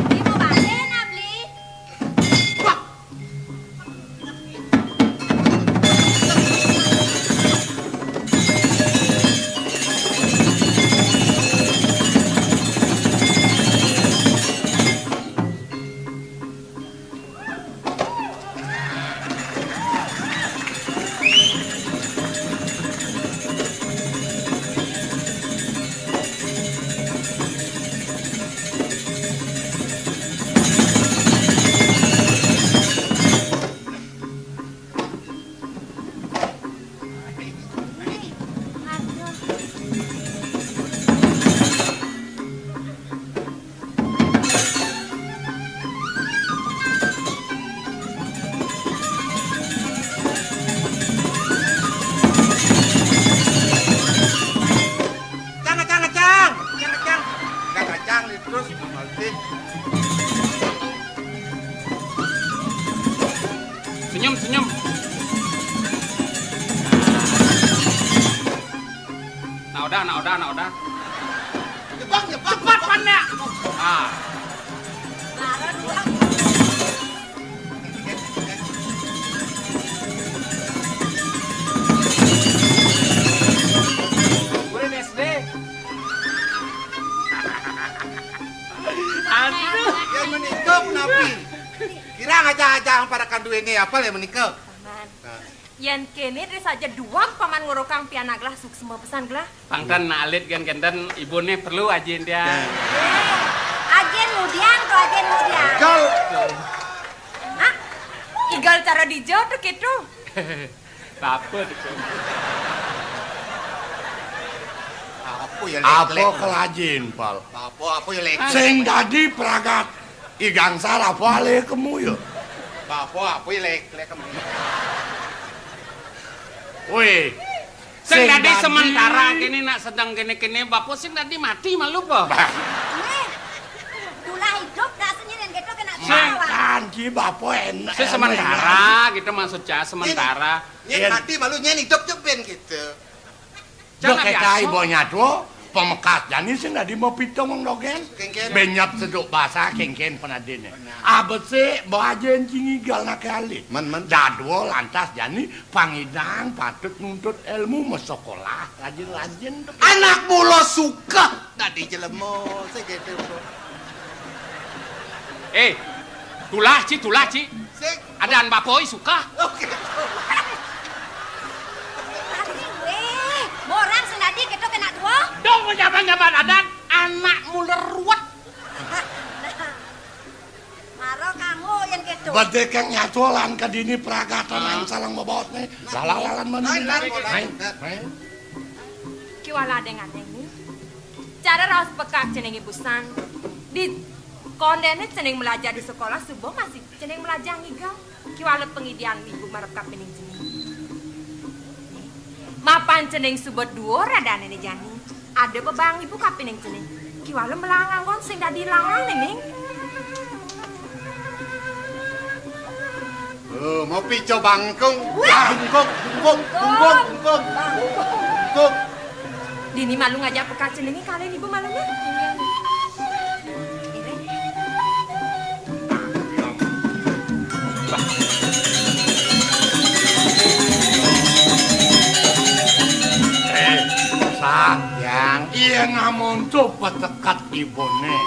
Ini mau balik, Abli? Cang, cang, cang. Cang, cang. Nggak kacang, terus balik. Senyum, senyum. Nah, udah, nah, udah, nah, udah. Jebak, jebak. Cepat, Panda. Ah. Murid S D. Aduh. Yén menika napi? Kirang aja-aja para kanduene apa yén menika? Paman. Nah. Yén kéné terus aja duweg Paman ngorokang pianak gelah suksma pesan gelah. Pang ten alit gén kénten ibune perlu ajin dia. Nah. Ajin mudian to, ajin mudian. Kal. Hah? Igal cara dija to kéto. Apa to? Apa ya, apa kelajin, Pal? Apa, apa ya, lek? Sing dadi pragat I Gangsar apa ale kemu ya? Apa, apa ya, lek, lek kemu? Weh, sing dadi sementara kene nak sedang kene-kene, bapa sing dadi mati malu apa? Bah. Weh, tulah idup nak senyirin gitu kena sing kan ki bapa enak. Sing sementara gitu maksud saya, sementara. Nyén mati malu, nyén idup jebén gitu. Jangan biasa. Ibu nyatu, pamekas jani sing dadi mapita mengdogén. Kénkén. Benyap seduk basa kénkén penadine. Benar. Abesik bajén cingigal nak alit. Men, men. Dadua lantas jani pangidang patut nuntut ilmu masekolah rajin-rajin. Anak mula suka dadi jelema, sing gitu. Eh, tulah, Ci, tulah, Ci. Sing. Adaan bapa i suka. Oke. Asing wéh, borang sing dadi kéto kena dua. Dong nyambat-nyambat adan, anak mula ruwet. Nah. Mara kamu yén kéto. Badé kang nyatu lan kadini pragatan nang salang bebaosné. Lala-lalan mani. Lain, lain, lain. Kiwala deng-adeng ni. Cara raos pekak cening ibusan. Di kondene cening melajah di sekolah suba masih cening melajah ngigal. Kiwala pengidian ibu marep kapining cening. Mapan cening suba duur adane ne jani. Ada bebang ibu kapining cening. Kiwala melanganggon sing dadi langang nening. Oh, mau pico bangkung. Bangkung, bungkung, bungkung, bungkung. Bungkung. Dini malu ngajak pekak cening kali ibu malamnya. Eh, Sang, Yang. Iya ngamonto petekat ibune.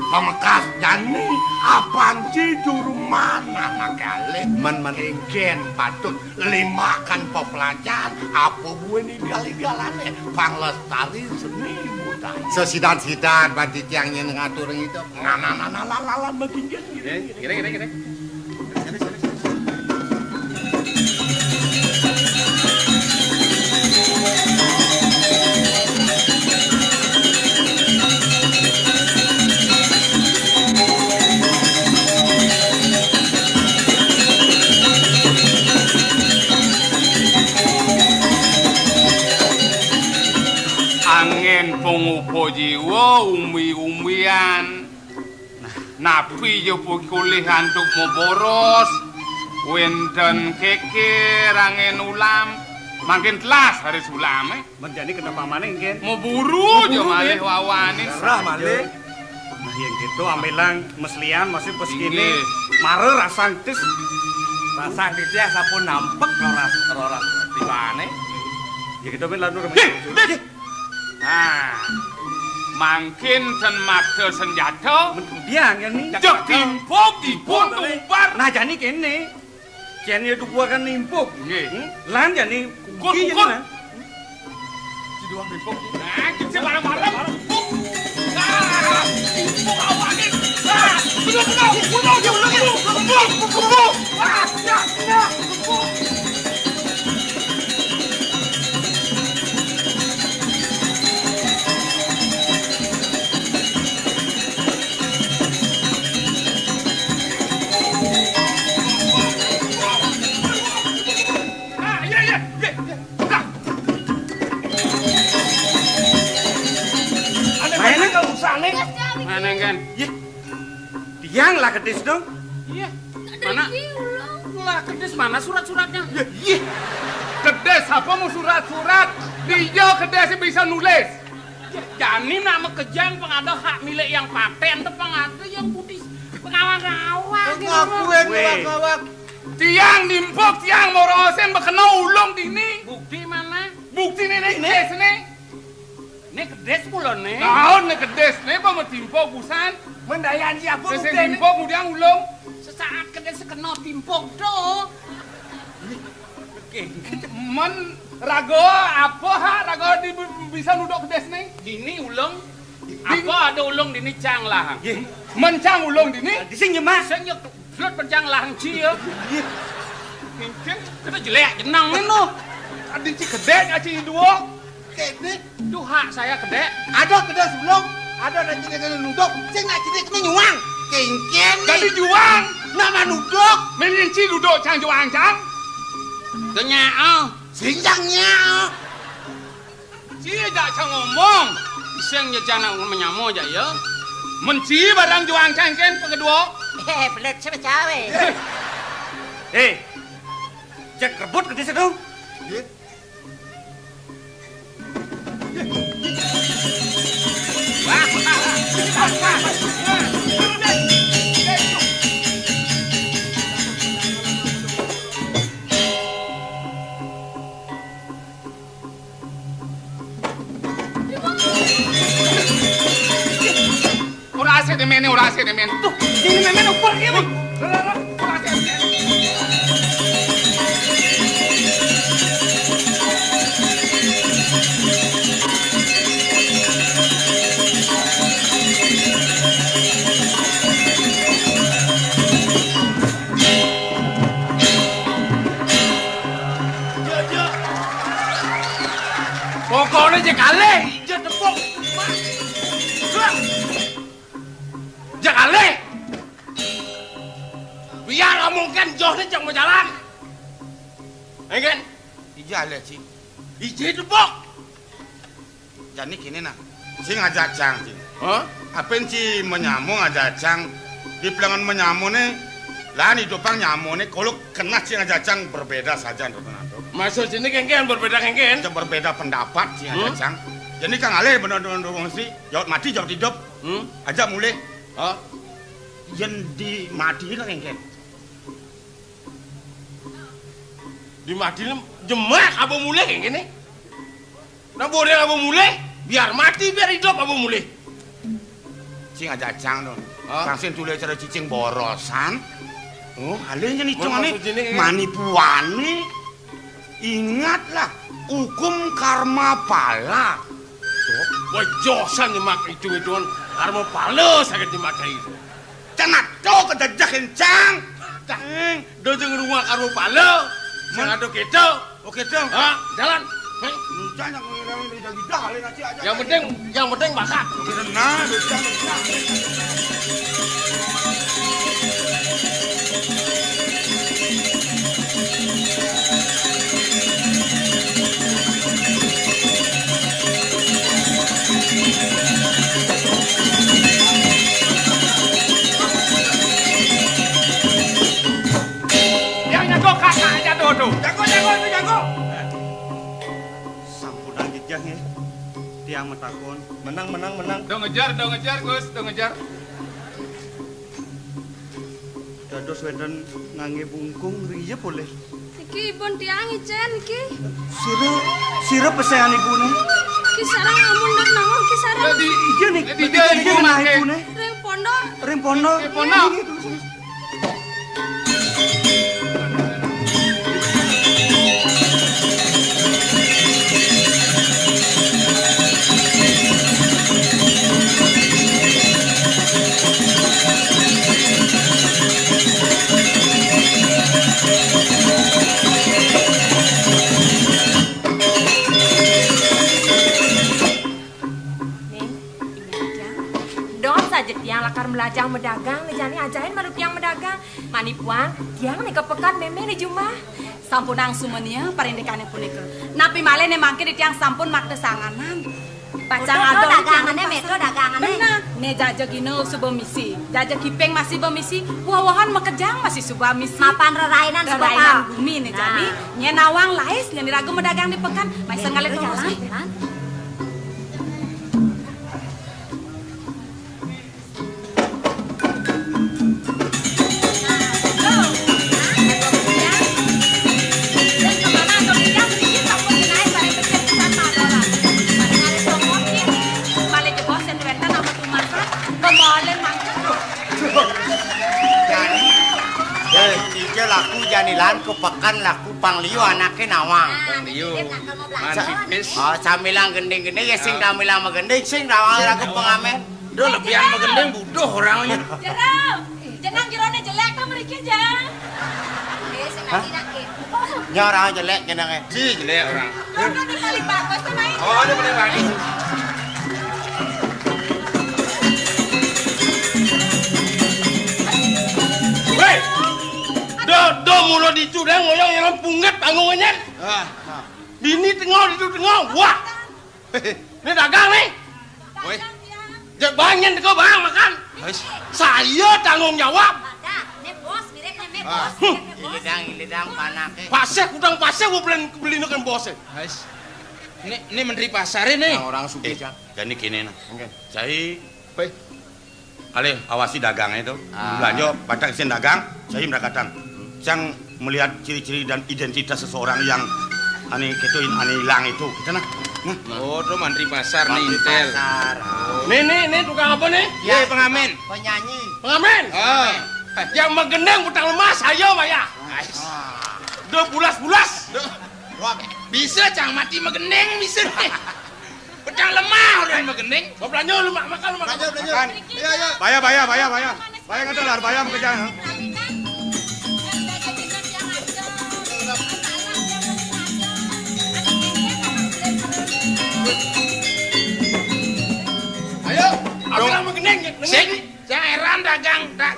Pamekas jani, apan ci juru manah makale. Men, men. Kénkén patut limakan pepelajaran, apa buin igal-igalane, panglestari seni budaya. Sesidan-sidan, ban titiang nyén ngatur ngidup. Nah, nah, nah, nah, lalalan maginggil. Eh, kira, kira, kira. Apa jiwa umbi-umbian. Napi ya polih antuk maboros. Wénten kékér anggén ulam. Mangkin telas raris ulamé. Men jani kenapa maning, Gén? Maburu ja malih wawané. Darah malih. Nah, yén kéto ambilang meslian masih pas kéné. Inggih. Mara rasan tis. Rasan tis ya sampun nampek roras, roras tibané. Ya kéto, Gén, lantur. Nggih, nggih. Nah, mangkin ten makta senjata. Men kudiang ya ni. Jeg timpuk, timpuk, tumpar. Nah, jani kéné. Cén ya dukuakan nimpuk. Nggih. Hmm? Lan jani kukur, kukur. Nah, kita malam-malam. Ah, timpuk awak ni. Ah, betul, betul. Betul, betul, betul. Betul, betul. Ah, ya, ya. Ah, iya, iya, iya, iya. Buka. Ada mana kau usah nih? Mana kan? Yeh. Tiang lah kedis dong. Iya. Mana? Lah kedis mana surat-suratnya? Ya, iya. Kedis apa mau surat-surat? Dia kedis bisa nulis. Ya, jani nak makejang pang ada hak milik yang paten tu pang ada yang budi pengawa-ngawa gitu. Ngakuin ngawak-ngawak. Tiang nimpuk, tiang morosin bekena ulung dini. Bukti mana? Bukti ni, ni, kedis ni. Ni kedis kula ni. Naon ni kedis ni, apa matimpuk busan? Mendayan siapa bukti ni? Sing timpuk kemudian ulung. Sesaat kedis kena timpuk tu. Men raga apa ha, raga di, bisa nuduk kedis ni? Dini ulung. Apa ada ulung dini cang lah? Nggih. Men cang ulung dini? Di sini, Mas. Sing ya, belut pencang lah ci ya. Nggih. Mungkin kita jelek jenang ni noh. Adi ci kedek aci dua. Kedek. Duh, hak saya kedek. Ada kedek sebelum, ada nak cilik kena nuduk. Sing nak cilik kena nyuang. Kengken ni. Jadi juang. Nama nuduk? Melinci duduk cang juang cang. Tanya ah. Sinjang nya. Ci jak cang ngomong. Iseng ja cang nak menyamo ja ya. Menci barang juang cang ken pengeduo. Eh, belet siapa cawe? Eh, jak rebut ke desa tu. Ora asik demen, ora asik demen. Tuh, ini memen ukur dia, Bang. Ora asik demen. Pokoknya je kalih, je tepuk. Je kalih. Biar omongkan joh ni cang berjalan. Enggak? Ija alih, Ci. Ija tepuk. Jani kini nah, ci ngajak cang, ci. Hah? Apin ci menyamo ngajak cang? Di pelengan menyamo ni, lan idupang nyamo ni, kalau kena ci ngajak cang berbeda saja, Nduk Menantu. Maksud sini kengken, berbeda kengken? Cang berbeda pendapat ci ngajak cang. Jani kang alih bener bener wong si, jawab mati, jawab hidup. Hmm? Ajak mulih. Hah? Yen di mati lah kengken. Di mati jemak apa mulih kengken ni? Nah, boleh apa mulih? Biar mati, biar hidup apa mulih? Cing aja cang dong. Hah? Kang sing tule cara cicing borosan. Oh, alih yen itu mani puani. Ingatlah, hukum karma pala. Wah, josan nyemak itu-ituan karma pala sakit nyemak itu. Cenat to kedejeh kencang. Dah, do jeng rumah karma pala. Sing ado keto. Oke, Cang. Ha, jalan. Hei. Lucah yang ngilang lidah-lidah, alih ngaji aja. Yang penting, yang penting makan. Nah, lucah, lucah. Jang, nggih. Tiang matakon. Menang, menang, menang. Do ngejar, do ngejar, Gus, do ngejar. Dados wénten nganggé bungkung riye polih. Niki ibun tiang icén niki. Sira, sira pesengan ibuné? Ki sareng amun ndak nawang ki sareng. Dadi, iya nih, dadi dadi iya, iya, ibu nah mangke. Ibuné. Ring pondok. Ring pondok. Ring pondok. Iya, iya, iya. Ning, ingat, Jang. Don saja tiang lakar melajang medagang, né jani ajahin malu tiang medagang. Mani puang, tiang né ka pekan mémé né jumah. Sampunang sumenia parindikané punika. Napi malih né mangkin tiang sampun makta sanganan. Pacang ada dagangané, tiang méto dagangané. Bener. Né jaja gina suba misi, jaja kiping masih bemisi, woh-wohan makejang masih suba misi. Mapan rerainan suba rerainan pam. Gumi né jani, nah. Nyén nawang lais, nyén iraga medagang di pekan, mai senggalé tongos. Jalan, jalan. Jani, eh, ija laku jani lan ka pekan laku pang liu anaké nawang. Pang liu. Man pipis. Oh, samilang gending-gending ya sing samilang magending sing nawang laku pengamen. Duh, lebihan magending buduh orangnya. Jero, jenang jeroné jelék ta mriki, Jang? Eh, sing hah? Ngerti nak, Ki? Nya orang jelék jenangé. Di jelék orang. Kono di paling bagus ta, Mai? Oh, ini paling bagus. Wéh! Do, do mula ditu dah ngoyong yang pungget tanggungannya. Ah, ah. Bini tengok ditu tengok. Wah. Né dagang né. Wéh. Jek bang nyén teka bang makan. Hais. Saya tanggung jawab. Dah, né bos, mirip né, né bos, mirip né bos. Ilidang, ilidang, panaké. Pasih, kudang pasih, gua beli, beli nekan bosé. Hais. Né, né menteri pasar né. Nah, orang sugih, eh, Jang. Jani kéné nah. Oké. Cai. Wéh. Alih awasi dagangé to. Ah. Belanja batak isin dagang, saya merakadan. Sang melihat ciri-ciri dan identitas seseorang yang ané kéto, ané ilang itu. Kita nah. Nah. Oh, to mantri pasar né, mantri intel. Pasar. Né, né, né tukang apa né? Ya, pengamen. Penyanyi. Pengamen. Ah. Yang magending petang lemah saya bayar. Ah. Duh bulas-bulas. Duh. Bisa cang mati magending bisa. Pedang lemah orang magending. Mau belanja lu mak makan lu makan. Belanja, belanja. Makan. Iya, iya. Bayar, bayar, bayar, bayar. Bayar kata lah, bayar makan jangan. Ayo, apa yang magending? Sing, jangan heran dagang, dak.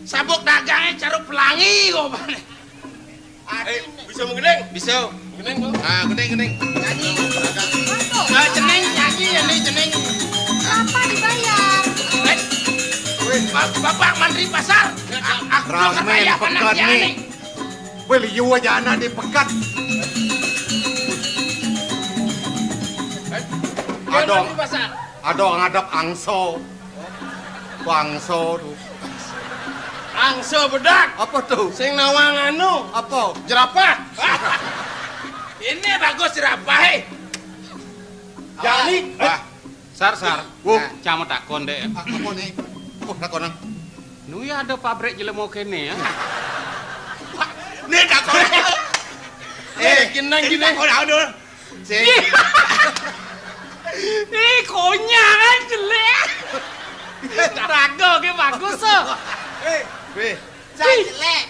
Sabuk dagangnya carup pelangi kok. Eh, bisa menggending? Bisa. Gending, Bang. Ah, gending, gending. Nyanyi. Ah, ceneng, nyanyi ya nih, ceneng. Berapa dibayar? Eh, wéh, Bap-, Bapak mantri pasar. Ah, ah, rame di pekan nih. Wéh, liu aja anak di pekan. Eh, ada, mantri pasar. Ada ngadep angso. Bangso tuh. Angsa bedak. Apa tuh? Sing nawang anu. Apa? Jerapah. Ini bagus jerapah, eh. Jani. Wah, sar, sar. Wo. Nah, cang mau takon deh. Ah, apa nih? Oh, takon, ah. Nu ya ada pabrik jelema kéné ya. Nih takon. Eh, kenang gini. Takon, ah, dul. Sing. Ih, konyang aja, Lek. Raga ke bagus, oh. Eh, wéh. Cai jelék.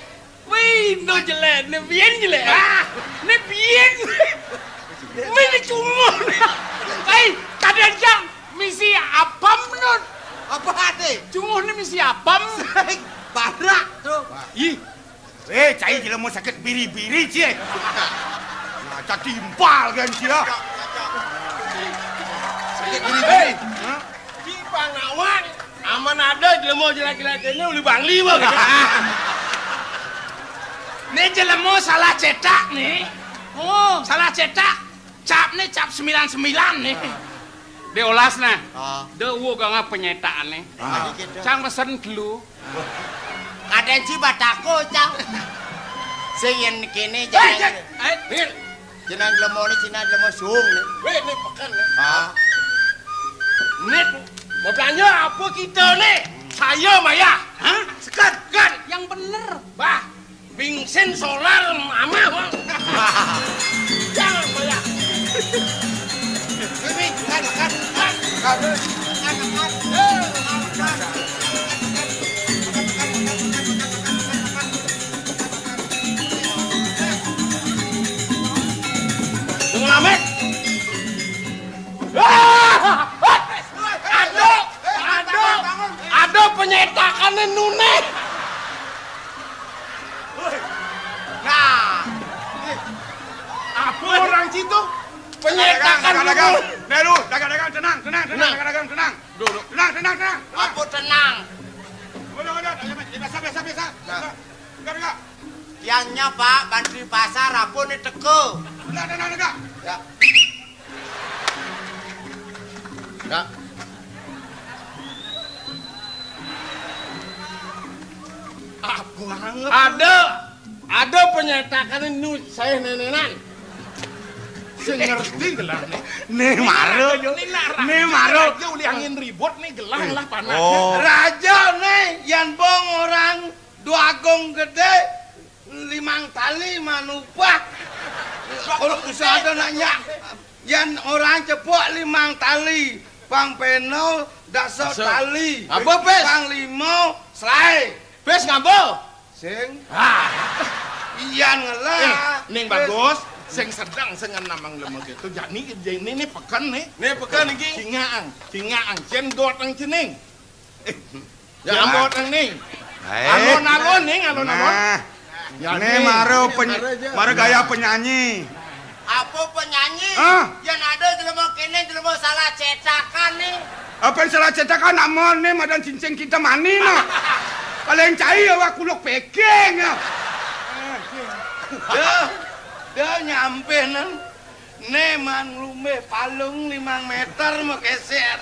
Wih, no jelék, ne bien jelék. Ah, ne bien. Mene cunguh. Hei, kadang jam misi apam, Nut. Apa ate? Cunguh ne misi apam. Sing, barak tuh. Ih, eh, cai jelema sakit biri-biri, cie. Nah, cak timpal kan, cie. Sakit biri-biri. Hah? Di Pangawan, aman ada jelema jelek-jelek ini uli Bangli, Bang. Ini jelema salah cetak, nih. Oh, salah cetak. Cap Né cap sembilan sembilan né. Diolas nah. Ah. Dé uwuh ganga penyétakané. Ah. Cang mesen gelu. Kadén ci batako, Cang. Sing yén kéné Hei, jangan. Cek. Eh, Bil. Jeneng lemoné Cina lemo suung né. Wéh, né peken né. Ah. Nit, mau belanja apa kita né? Saya maya. Hah? Sekat, kan? Yang bener. Bah, bensin solar amah, Bang. Jangan maya. Ini, kan, kan, kan. Kan, kan, kan. Eh, kan, kan. Wong Lamek. Aduh, aduh, aduh, penyétakané nuné. Nah, apa orang situ? Penyétakan dagang, dagang. Nuné. Né, lu, dagang-dagang, tenang, tenang, tenang, tenang. Dagang-dagang, tenang. Duduk. Tenang, tenang, tenang. Apa tenang? Udah, udah, biasa, biasa, biasa. Nah. Enggak, enggak. Tiangnya, Pak, bantri pasar, apa né teka? Enggak, enggak, enggak, enggak. Ya. Ya. Ah, banget. Ada, ada penyétakané nu saya nénénan. Sing ngerti gelah né. Né mara. Né mara. Raja ulih angin ribut né gelah lah panas. Oh. Raja né, yan bong orang Dua Agung Gedé, limang tali manupah. Kalau usah ada nanya, yan orang cepok limang tali, pang pénol dasa tali. Apa, Pés? Pang limo, selai. Pés ngapa? Sing. Ah. Iyan ngelah. Eh, ning Pés. Bagus, sing sedeng sing namang lemah gitu. Jani, jani ini peken né. Né peken iki. Cingaang, cingaang. Cén goteng cening. Eh, ya, ambot nang ning. Alon-alon ning, alon-alon. Nah. Ya, né ning. Mara peny-, mara gaya penyanyi. Apa penyanyi? Hah? Yan ada jelema kéné, jelema salah cétakan nih. Apa yang salah cétakan? Amun né madan cincin kita mani nah. Paling cai ya wak kuluk peking ya. Dah, dah nyampe nang. Né man nglumbih palung limang méter makésér.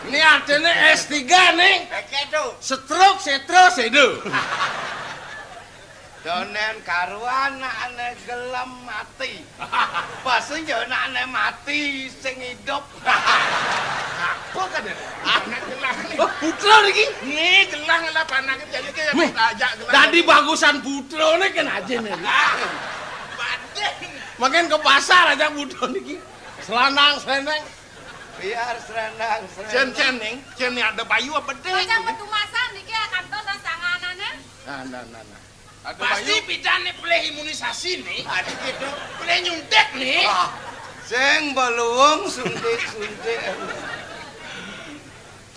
Né adéné S tiga né. Kéto. Setruk, sétra, séda. Donén karuan nak ané gelem mati. Pas yo nak ané mati sing idup. Apa kadén? Anak gelah né. Oh, putra niki? Né gelah ngelah panak jadi ke ajak gelah. Dadi bagusan putra né kan aja né. Badé. Makin ke pasar aja putra niki. Selanang seneng. Biar selanang seneng. Cén, cén ning, cén né ada bayu apa dé? Aja petumasan niki kantos sanganané. Nah, nah, nah, nah. Ada pasti bayu. Bidan né pelih imunisasi né. Ada gitu. Pelih nyuntik né. Ah, sing beluung suntik-suntik.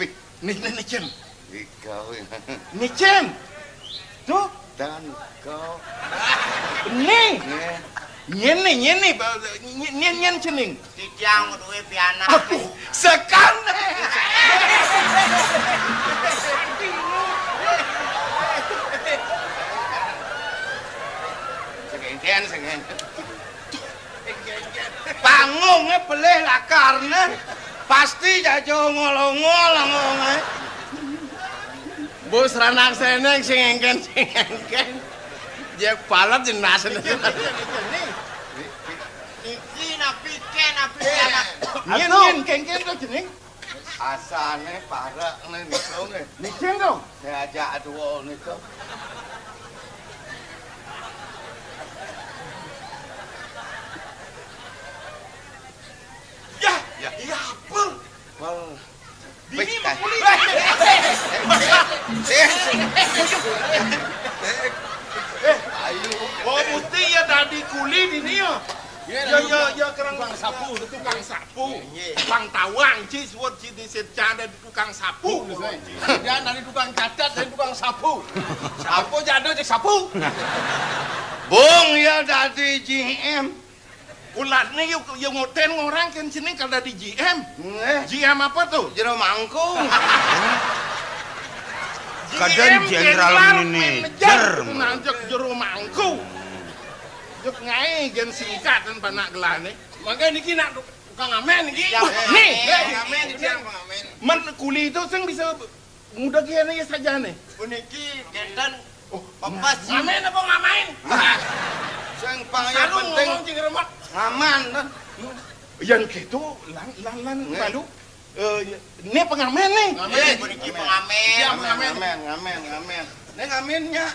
Pih, né, né, né, cén. Ikau. Né, cén. Tuh. Dan kau. Né. Né. Nyén né, nyén né, ba-, nyén, nyén, nyén cening. Titiang duwe pianak. Aduh, sekan. Sengengken, sengengken. Panggungé pelih lakarné. Pasti jaja ongol-ongol ngomongé. Bos ranang seneng sing engken, sing engken. Jek palet jenas. Niki, niki, niki, niki. Niki napi ké, napi ké, napi. Nyén, nyén, kéngkén to jeneng? Asané parek né niku nggih. Niki to? Saya ajak dua niku. Ya, ya, ya apa? Pel. Dini mau kuli. Eh, eh, eh, eh, eh, ayo. Oh, mesti ya dadi kuli dini ya. Ya, ya, ya, kerang tukang sapu, tukang sapu. Iya. Tukang tawang, ci, suwet ci di sejada tukang sapu. Ya, dari tukang cacat, dari tukang sapu. Sapu jada cek sapu. Bung ya dadi G M. Ulat ni yuk, yuk ngoten ngorang kan sini kada di G M. Nggih. G M apa tuh? Jero mangkung. Kadang G M jenderal jenderal manajer. Manajer, nanjak jero mangkung. Cuk ngaé gén singkatan panak gelah né. Mangké niki nak tukang amén niki. Nih, ngamen, ngamen. Men kuli to sing bisa muda kéné ya sajané. Puniki kénten. Oh, pepes. Ngamen apa ngamain? Sing pang yang penting ngomong cing remek. Ngaman. Yang gitu lan lan lan malu. Eh, ini pengamen nih. Ngamen, puniki pengamen. Iya, pengamen. Ngamen, ngamen, ngamen. Ini ngamennya.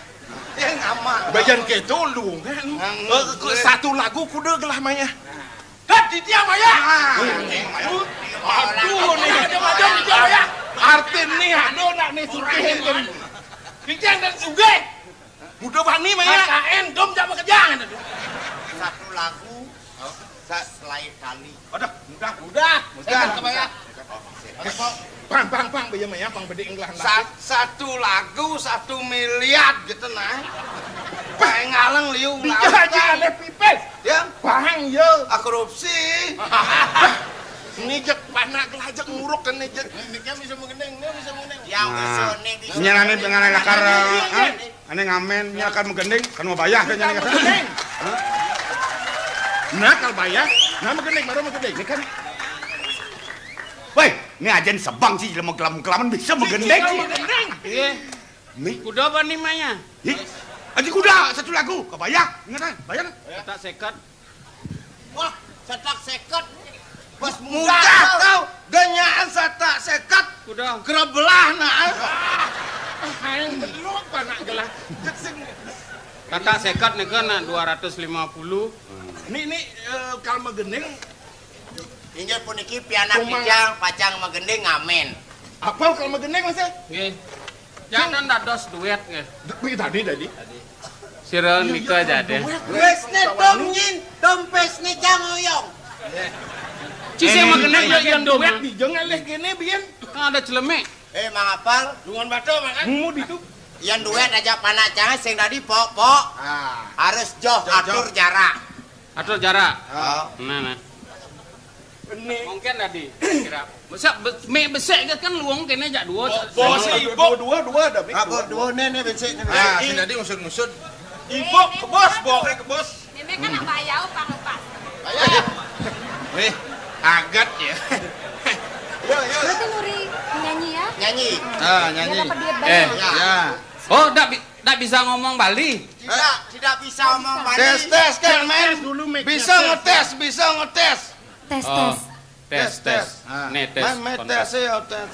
Dia ngaman. Bayan gitu lu kan. Eh, satu lagu kuda gelah maya. Kat di dia maya. Aduh nih. Aduh, aduh, di dia maya. Artin nih, aduh nak nih sukihin kan. Di dia dan suge. Muda bani maya. K N dom jak bekerja kan. Satu lagu. Sa- selain kali. Udah, udah, udah. Udah. Bang, bang, bang, baya maya, bang bedik ngelah. Sa- satu lagu satu miliar gitu nah. Bang ngaleng liu. Bisa aja ada pipis. Ya, bang ya. Ah, korupsi. Ini jek panak lah jek nguruk kan ini jek. Ini kan bisa mengendeng, ini bisa mengendeng. Yang bisa, ini bisa. Nyarane dengan lakar. Ini, ini. Ané ngamen, nya kan megending, kan mau bayah kan nya kan. Nah, kalau bayah, nah megending, baru megending. Ini kan. Woi, ini aja nih sebang sih, jelema gelam-gelaman bisa megending sih. Megending. Iya. Nih. Kuda apa nih maya? Ih, aja kuda, satu lagu, kebayang, ingat kan, bayang. Kata seket. Wah, satak seket. Bos mudah kau. Ganyaan satak seket. Udah. Kerebelah nah. Aing belum panak gelah. Kata seket nih kan dua ratus lima puluh. Ini ini eh, kalau megending. Inggih puniki pianak picang pacang megending ngamen. Apa kalau megending masih? Nggih. Jangan dados duet nggih. Tadi tadi. Sira nika jadé. Wis né dom nyin, dom pes né jang oyong. Ci sing magenah ya yang duet di jeng alih kéné biyen. Kan ada celemek. Eh, Mang Apal. Dungan batu makan. Mu ditu. Yang duet aja panak jangan sing tadi pok-pok. Ah. Harus joh atur jarak. Atur jarak. Oh. Nah, nah. Ini. Mungkin tadi kira. Masa be- mik besik ke kan luang kene jak dua. Bos ibu dua dua ada mik. Apa dua né né besik né. Ah, sing tadi ngusut-ngusut. Ibu kebos, bok kebos. Ini kan apa ya, upang lepas. Ayo. Wih, agat ya. Yo, yo. Berarti Nuri nyanyi ya? Nyanyi. Ah, nyanyi. Biar dapat duit banyak. Ya. Oh, ndak bi- ndak bisa ngomong Bali. Tidak, tidak bisa ngomong Bali. Tes tes kan main. Tes dulu, Mek. Bisa ngetes, bisa ngetes. Tes tes. Tes tes. Tes. Nah, netes. Main tes ya tes.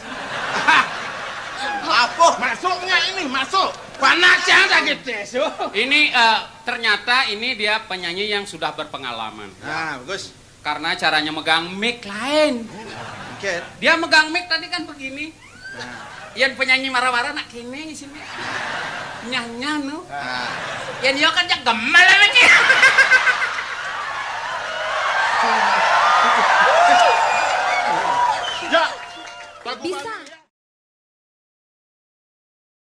Apa? Masuknya ini masuk. Panas ya lagi tes. Ini eh, ternyata ini dia penyanyi yang sudah berpengalaman. Nah, bagus. Karena caranya megang mic lain. Oke. Dia megang mic tadi kan begini. Yang penyanyi marah-marah nak kene sini. Nyanyi nu. Yang dia kan jak gemal lagi. Ya, lagu Bisa.